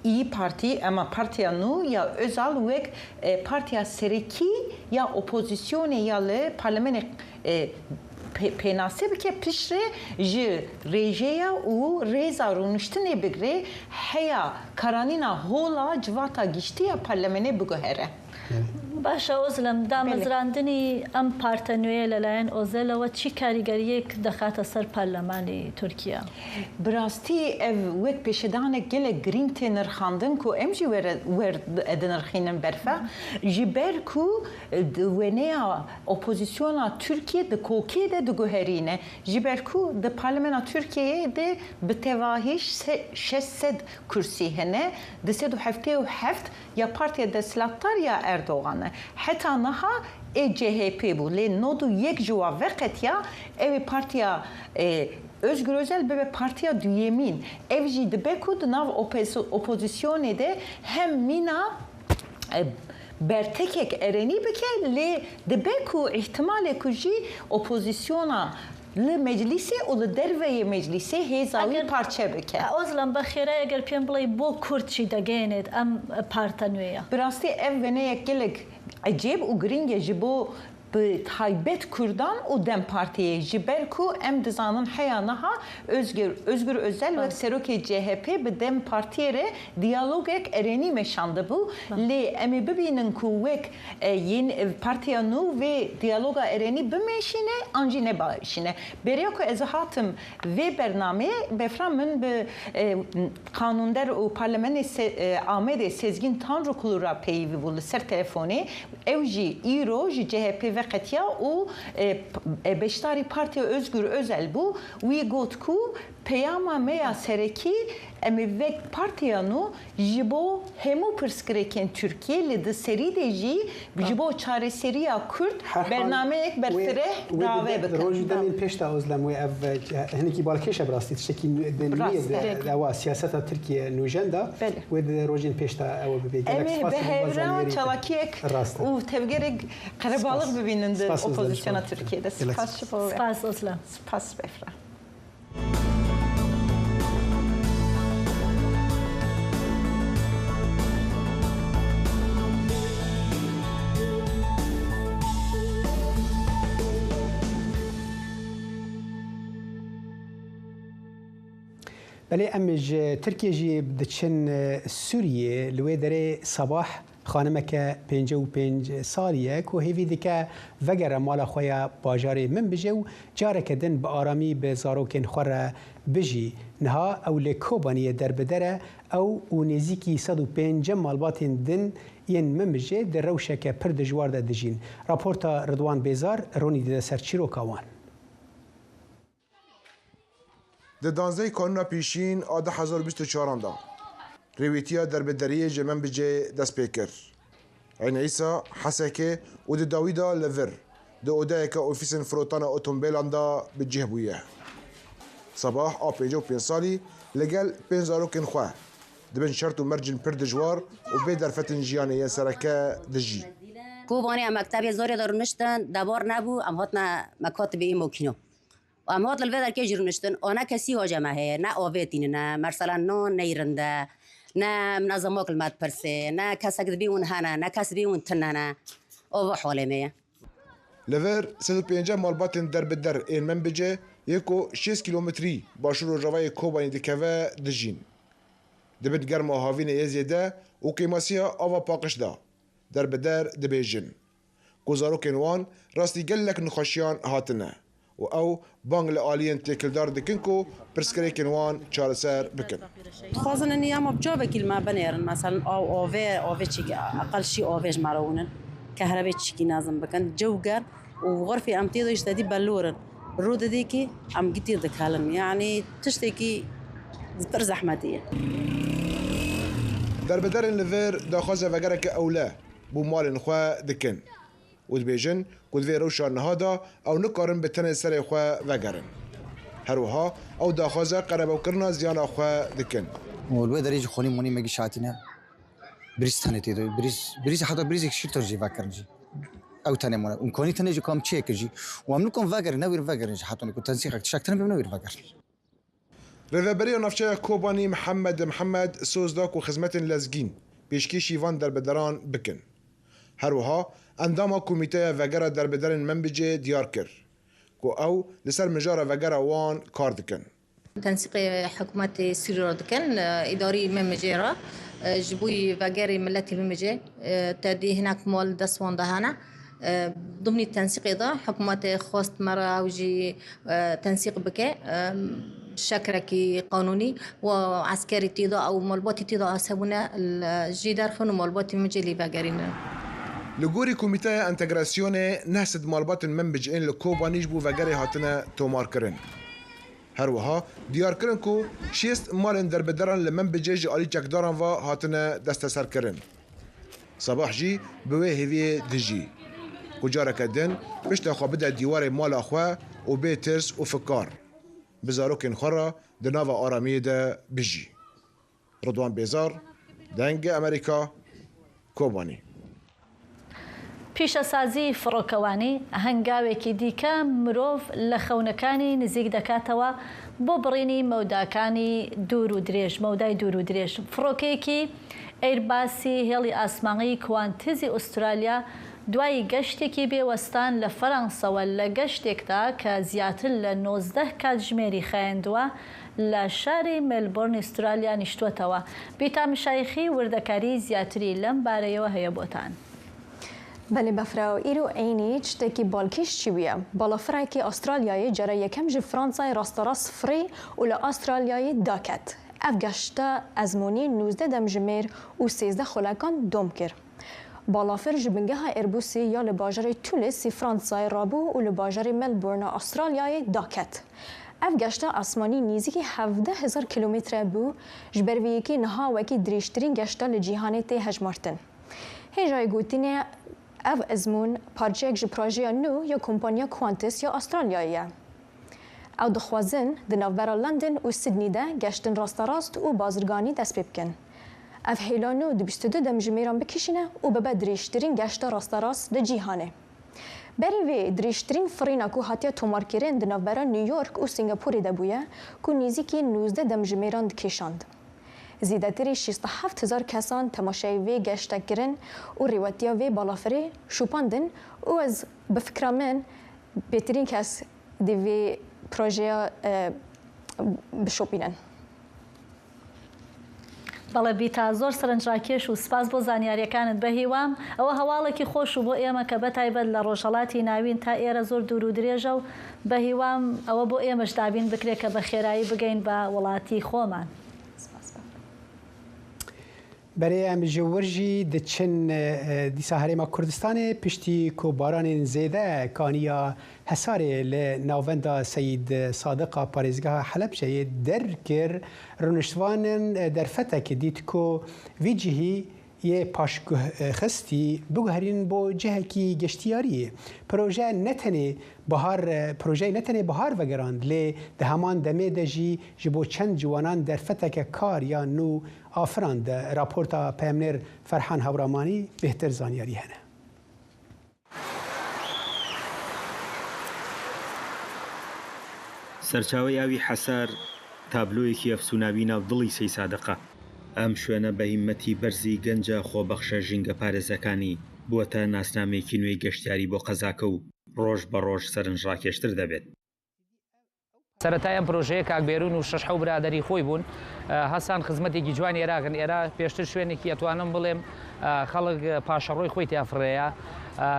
Speaker 21: Îyî Partî ema partiya nû ya Ozal wek partiya serekî ya opozisyonê ya li parlemenê pênase bike piştre ji rêjeya û rêza rûniştinê bigire heya karanîna hola civata giştî ya parlemenê biguhere.
Speaker 1: Baş e Ozlem, damezrandinî em parte nûyê li layên Ozelê we çî karîgeriyêk dixate ser parlemanî Tirkiye?
Speaker 21: Bi rastî ev wek pêşedanek gelek girîng tê nirxandin ku em jî wer dinirxînin berfe ji ber ku di wêneya Opozisyona Tirkiyê di kokê de diguherîne. Ji ber ku di Parlamena Tirkiyeyê de bi tevahî 600 kursî hene, 277 ya Partiya Desthilatdar ya Erdogan e. Heta niha ê CHP bû lê 91 ji wan veqetiya ew ê Partiya Ozgur Ozel bibe partiya duyemîn. Ev jî dibe ku di nav opozisyonê de hem mîna bertekek erênî bike lê dibe ku îhtimalê ku jî opozisyona li meclîsê û li derveyê meclîsê hêza wî parçe bike.
Speaker 1: Ozlem, bi xêre eger pêm bilêy bo Kurd çî degeyênêt em parte nûê ye?
Speaker 21: Bi rastî ev wêneyek gelek ecêb û girîng e ji bo. Bi taybet Kurdan û dem Partiyê ji ber ku em dizanin heya niha Ozgur Ozgur Ozel wek serokê CHP bi dem Partiyê re diyalogek erênî meşandibû lê em ê bibînin ku wek yên partiya nû vê diyaloga erênî bimeşîne an jî nebaşîne. Beriya ku ez hatim vê bernameyê befra min bi qanûnder û parlamenê Amedê Sezgîn Tanrikulu re peyivîbû li ser telefonê. Ew jî îro ji CHP'ê veqetiya û beşdarî Partiya Ozgur Ozel bû. Wî got ku peyama me ya serekî em ê vek partiya nû ji bo hemû pirsgirêkên Tirkiyê li di serî de jî ji bo çareseriya Kurd bernameyek berfireh rave bikin.
Speaker 2: Roj û demên pêş de Ozlem wê ev hinekî balkêş e bi rastî tiştekî nû ye di ewa siyaseta Tirkiye nûjen de wê di rojên pêş de ew bibe.
Speaker 21: Gelek spas ji bo zanyarî çalakiyek û tevgerek qerebalix bibînin di opozisyona Tirkiyê de. Spas ji bo we.
Speaker 1: Spas Ozlem.
Speaker 21: Spas Befra.
Speaker 2: Belê em ji Tirkiyê jî diçin Sûriyê li wê derê Sabah Xanimeke 55 salî ye ku hêvî dike vegere mala xwe ya bajarê Minbijê û careke din bi aramî bi zarokên xwe re bijî. Niha ew li Kobaniyê derbider e, ew û nêzîkî 105 malbatên din yên Minbijê di rewşeke pir dijwar de dijîn. Raporta Ridwan Bêzar ronî dide ser çîroka wan.
Speaker 16: Di danzdehê Kanûna Pêşîn a 2024 an de rêwîtiya derbederiyê ji Menbicê dest pê kir. Eyn Îsa, Hesekê û di dawî de li vir, di odeyeke ofîsên firotana otombêlan de bi cih bûye. Sabah a 55 salî li gel pênc zarokên xwe di bin şert û mercên pir dijwar û bê derfetên jiyanê yên sereke dijî.
Speaker 7: Kobanê em mektebê zorê de rûniştin, debar nebû, em hatine mekatibê Îmokîno. Em hatin li vê derkê jî rûniştin û ne kesî hoca me heye, ne avê tînine, mersela nan neyrinde, ne minezemak li me dipirsê, ne kesek dibî hûn hene, ne kes dibî hûn tune ne. Ava halê me ye.
Speaker 16: Li vir 150 malbatên der bi der ên Menbicê yê ku 60 kîlometrî başûr-rojavayê Kobanê dikeve dijîn. Di bin germa havînê yê zêde û kêmasiya ava paqiş de der bi der dibêjin. ku zarokên wan rastî gelek nexweşiyan hatine û ew bang li aliyên têkildar dikin ku pirsgirêkên wan çareser bikin.
Speaker 22: Dixwazin enî ema bi cavekî li me binêrin meselen aw avê avê çîkî eqel şî avê ji me re winin kehrebê çîkî nezim bikin cew germ û xurfê em tê de ji tedî belor in rû didê kî em gitîr dikelin yanî tiştekî pir zehmetî ye.
Speaker 16: Derbederên li vir daxwaza vegereke ewle bo malên xwe dikin û dibêjin ku di vê rewşa niha de ew nikarin bi tenê serê xwe vegerin. Her wiha ew daxwaza qerebewkirina ziyana xwe dikin.
Speaker 23: Û li wê derê jî xonî monî me gişatîne birîz tenê tê de birîz birîz heta birîzek şîlter jî vekirin jî ew tenê mane îmkanî tenê jî kam çêkir jî û em nikarin vegerin newîrin vegerin jî heta ku tensîqek tiştek tune bê em newîrin vegerin.
Speaker 16: Rêveberiya navçeya Kobanî Mihemed Mihemed soz da ku xizmetên lezgîn pêşkêşî van derbederan bikin. Her wiha endama Komîteya Vegera Derbederên Menbicê diyar kir ku ew li ser mijara vegera wan kar dikin.
Speaker 24: Tensîqê hikûmetê Sûrî re dikin, îdarî Menbicê re ji bo vegerê miletê Menbicê tedî hinek mal dest wan de hene. Domnî tensîqê de hikûmetê xwest me re ew jî tensîq bike şekrekî qanûnî û eskerî tê de ew malbatî tê de as hebûne jê derxin û malbatî min cê lê vegerînin.
Speaker 16: Li gorî Komîteya Entegrasyonê 900 malbatên Minbic ên li Kobanî ji bo vegerê hatine tomarkirin. Her wiha diyar kirin ku 60 malên derbederan li Minbicê ji alî çekdaran ve hatine desteserkirin. Sabah jî bi wê hêviyê dijî ku careke din pişta xwe bide dîwarê mala xwe û bê tirs û fikar bi zarokên xwe re di nava aramiyê de bijî. Ridwan Bêzar, Dengê Amerîka, Kobanî.
Speaker 1: پیشەسازی فڕۆکەوانی هەنگاوێکی دیکە مرۆڤ لە خەونەکانی نزیک دەکاتەوە بۆ بڕینی مەوداکانی دوور و درێژ مەودای دوور و درێژ. فڕۆکەیەکی ئەیرباسی هێڵی ئاسمانی کوانتزی ئوسترالیا دوای گەشتێکی بێ وەستان لە فەرەنسەوە لە گەشتێکدا کە زیاتر لە 19 کاتژمێری خایەندووە لە شاری مێلبۆرنی ئوسترالیا نیشتووەتەوە. بیتا مشایخی وردەکاریی زیاتری لەم بارەیەوە هەیە بۆتان.
Speaker 3: بەلێ بەفراو ئیرو عینی چتێکی بالکیش چی بویە؟ بالافرێکی ئاسترالیایی جارە یەکەم ژ فرانسای راستەڕاست فڕی و لە ئاسترالیایی داکەت. ئەڤ گەشتە ئەزموونی 19 دەمژمێر و 13 خولەکان دۆم کرد. بالافر ژ بنگەها ئێربوسی یا لە باژەرێ تولس ی فرانسای رابوو و لە باژەرێ مێلبۆرنا ئاسترالیای داکەت. ئەڤ گەشتە ئاسمانی نیزیکی 17 هزار کیلومترە بوو ژ بەر ڤی یەکێ نها وەکی دریژترین گەشتە لە جیهانێ تێ هەژمارتن. هێژای گوتنێ ئەڤ ئەزموون پارچەیەک ژ پرۆژەیا نوو یا کۆمپانیا کوانتس یا ئاسترالیاییە. ئەو دخوازن di navbera London û Sydney de geştin rasterast û bazirganî dest pê bikin. Ev hêla nû di 22 demjimêran bikişîne û bibe dirêjtirîn geşta rasterast li cîhanê. Berî vê dirêjtirîn firîna ku hatiye tomarkirin di navbera New York û Singapûrê de bûye ku nêzîkî 19 demjimêran dikêşand. Zêdetirî 67 hezar kesan temaşeyê vê geşte kirin û rêwetiya vê balafirê şopandin û ez bi fikra min bêtirîn kes dê vê projeya bişopînin.
Speaker 1: بەڵێ بیتا زۆر سەرنجڕاکێش و سپاس بۆ زانیاریەکانت بەهیوام ئەوە هەواڵێکی خۆش و بۆ ئێمە کە بەتایبەت لە ڕۆژهەڵاتی ناوین تا ئێرە زۆر دوور و درێژە و بەهیوام ئەوە بۆ ئێمەش دابین بکرێت کە بە خێرایی بگەین بە وڵاتی خۆمان.
Speaker 2: بەرێ em ji wir jî diçin dîsa Herêma Kurdistanê piştî ku baranên zêde kaniya Hesarê li navenda Seyîd Sadiq a parêzgeha Helebçeyê der kir rûniştvanan derfetek dît ku vî cihî yê paşguhxistî biguherînin bo cihekî geştiyariyê. Proje ne tenê bihar projeyê ne tenê bihar vegerand lê di heman demê de jî ji bo çend ciwanan derfeteke kar ya nû afirand. Raporta peyamnêr Ferhan Hewramanî bêhtir zanyarî hene.
Speaker 9: سەرچاوەی ئاوی حەسار تابلۆیەکی ئەفسوناوی ناو دڵی سەیسادقە. ئەم شوێنە بە هیممەتی بەرزی گەنجە خۆبەخشە ژینگەپارێزەکانی بووەتە ناسنامەیەکی نوێی گەشتیاری بۆ قەزاکە و ڕۆژ بە ڕۆژ سەرنجڕاکێشتر دەبێت.
Speaker 12: سەرەتای ئەم پرۆژەیە کاک بێرون و شەش حەو برادەری خۆی بوون هەستان خزمەتێکی جوانی ئێراقن ئێرا پێشتر شوێنێکی ئەتوانم بڵێم خەڵک پاشەڕۆی خۆی تیا فڕێیە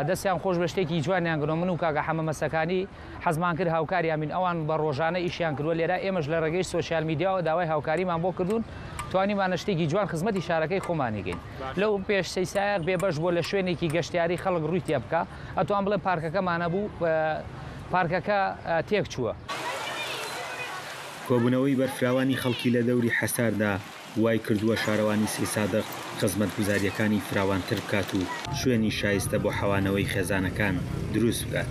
Speaker 12: دەستیان خۆش بە شتێکی جوانیان گرۆ من و کاکە حەمە مەسەکانی حەزمان کرد هاوکاریان بین ئەوان بە ڕۆژانە ئیشیان کردووە لێرە ئێمەش لە ڕێگەی سۆشیال میدیاوە داوای هاوکاریمان بۆ کردوون توانیمانە شتێکی جوان خزمەتی شارەکەی خۆمانی کەین لەو پێش سەیسایەق بێ بەش بووە لە شوێنێکی گەشتیاری خەڵک ڕووی تێ بکا ئەتوان بڵێم پارکەکەمان هەبوو پارکەکە تێک چووە.
Speaker 9: کۆبوونەوەی بەرفراوانی خەڵکی لە دەوری حەساردا وای کردووە شارەوانی سەیسادق خزمەتگوزارییەکانی فراوانتر بکات و شوێنی شایستە بۆ حەوانەوەی خێزانەکان دروست بکات.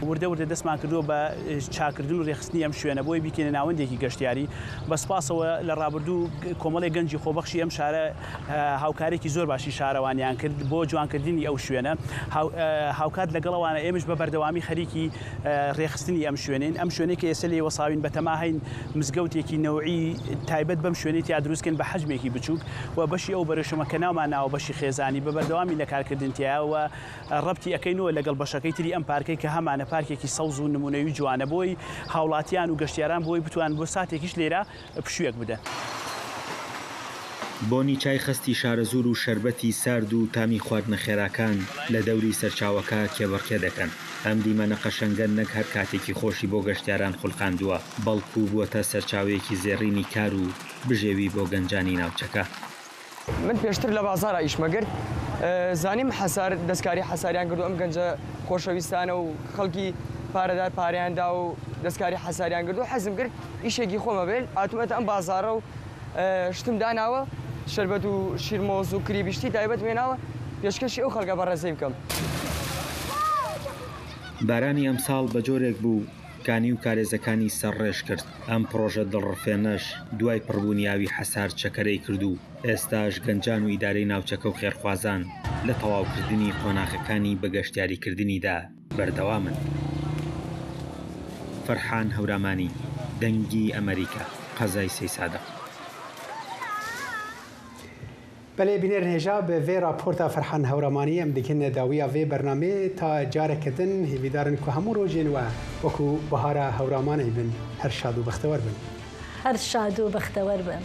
Speaker 10: وردە وردە دەستمان کردووە بە چاکردن و رێکخستنی ئەم شوێنە بۆی بیکەینە ناوەندێکی گەشتیاری، بە سوپاسەوە لە رابردوو کۆمەڵێک گەنجی خۆبەخشی ئەم شارە هاوکارێکی زۆر باشی شارەوانیان کرد بۆ جوانکردنی ئەو شوێنە، هاوکات لەگەڵ ئەوانە ئێمەش بە بەردەوامی خەریکی رێکخستنی ئەم شوێنەین، ئەم شوێنەی کە ئێستا لێی وەساوین بەتەما هەین مزگەوتێکی نەوعی تایبەت بەم شوێنەی تیا دروست کەین بە حەجمێکی بچووک و بەشی ئەو بەرەشەمە کە ناومان ناوە بەشی خێزانی بە بەردەوامی لە کارکردن تیایە و ڕەبتی ئەکەینەوە لەگەڵ بەشەکەی تری ئەم پارکەی کە هەمانە پارکێکی سەوز و نمونەیی و جوانە بۆی هاوڵاتیان و گەشتیاران بۆی بتوانن بۆ ساتێکیش لێرە پشوویەک بدەن.
Speaker 9: بۆنی چای خەستی شارەزوور و شەربەتی سارد و تامی خواردنە خێراکان لە دەوری سەرچاوەکە کێبڕکێ دەکەن. ئەم دیمەنە قەشەنگە نەک هەر کاتێکی خۆشی بۆ گەشتیاران خولقاندووە، بەڵکو بووەتە سەرچاوەیەکی زێڕینی کار و بژێوی بۆ گەنجانی ناوچەکە.
Speaker 11: من پێشتر لە بازاڕا ئیشمە کرد زانیم حەسار دەستکاری حەساریان کردو ئەم گەنجە خۆشەویستانە و خەڵکی پارەدار پارەیان دا و دەستکاری حەساریان کردو حەزم کرد ئیشێکی خۆمە بێت هاتومەتە ئەم بازاڕە و شتم داناوە شەربەت و شیرمۆز و کریبیشتی تایبەت هێناوە پێشکەشی ئەو خەڵکە بەڕێزەی بکەم.
Speaker 9: بارانی ئەمساڵ بە جۆرێک بوو کانی و کارێزەکانی سەرڕێژ کرد، ئەم پڕۆژە دڵڕفێنەش دوای پڕبوونی ئاوی حەسار چەکەرەی کرد و ئێستاش گەنجان و ئیدارەی ناوچەکە و خێرخوازان لە تەواوکردنی قۆناغەکانی بە گەشتیاریکردنیدا بەردەوامن. فەرحان هەورامانی، دەنگی ئەمەریکا، قەزای سەیسادق.
Speaker 2: Belê bînerên hêja bi vê raporta Ferhan Hewramanî em dikin dawiya vê bernameyê ta careke din hêvîdar in ku hemû rojên we wekû bihara Hewramanê bin her şad û bextewer bin.
Speaker 1: Her şad û bextewer bin.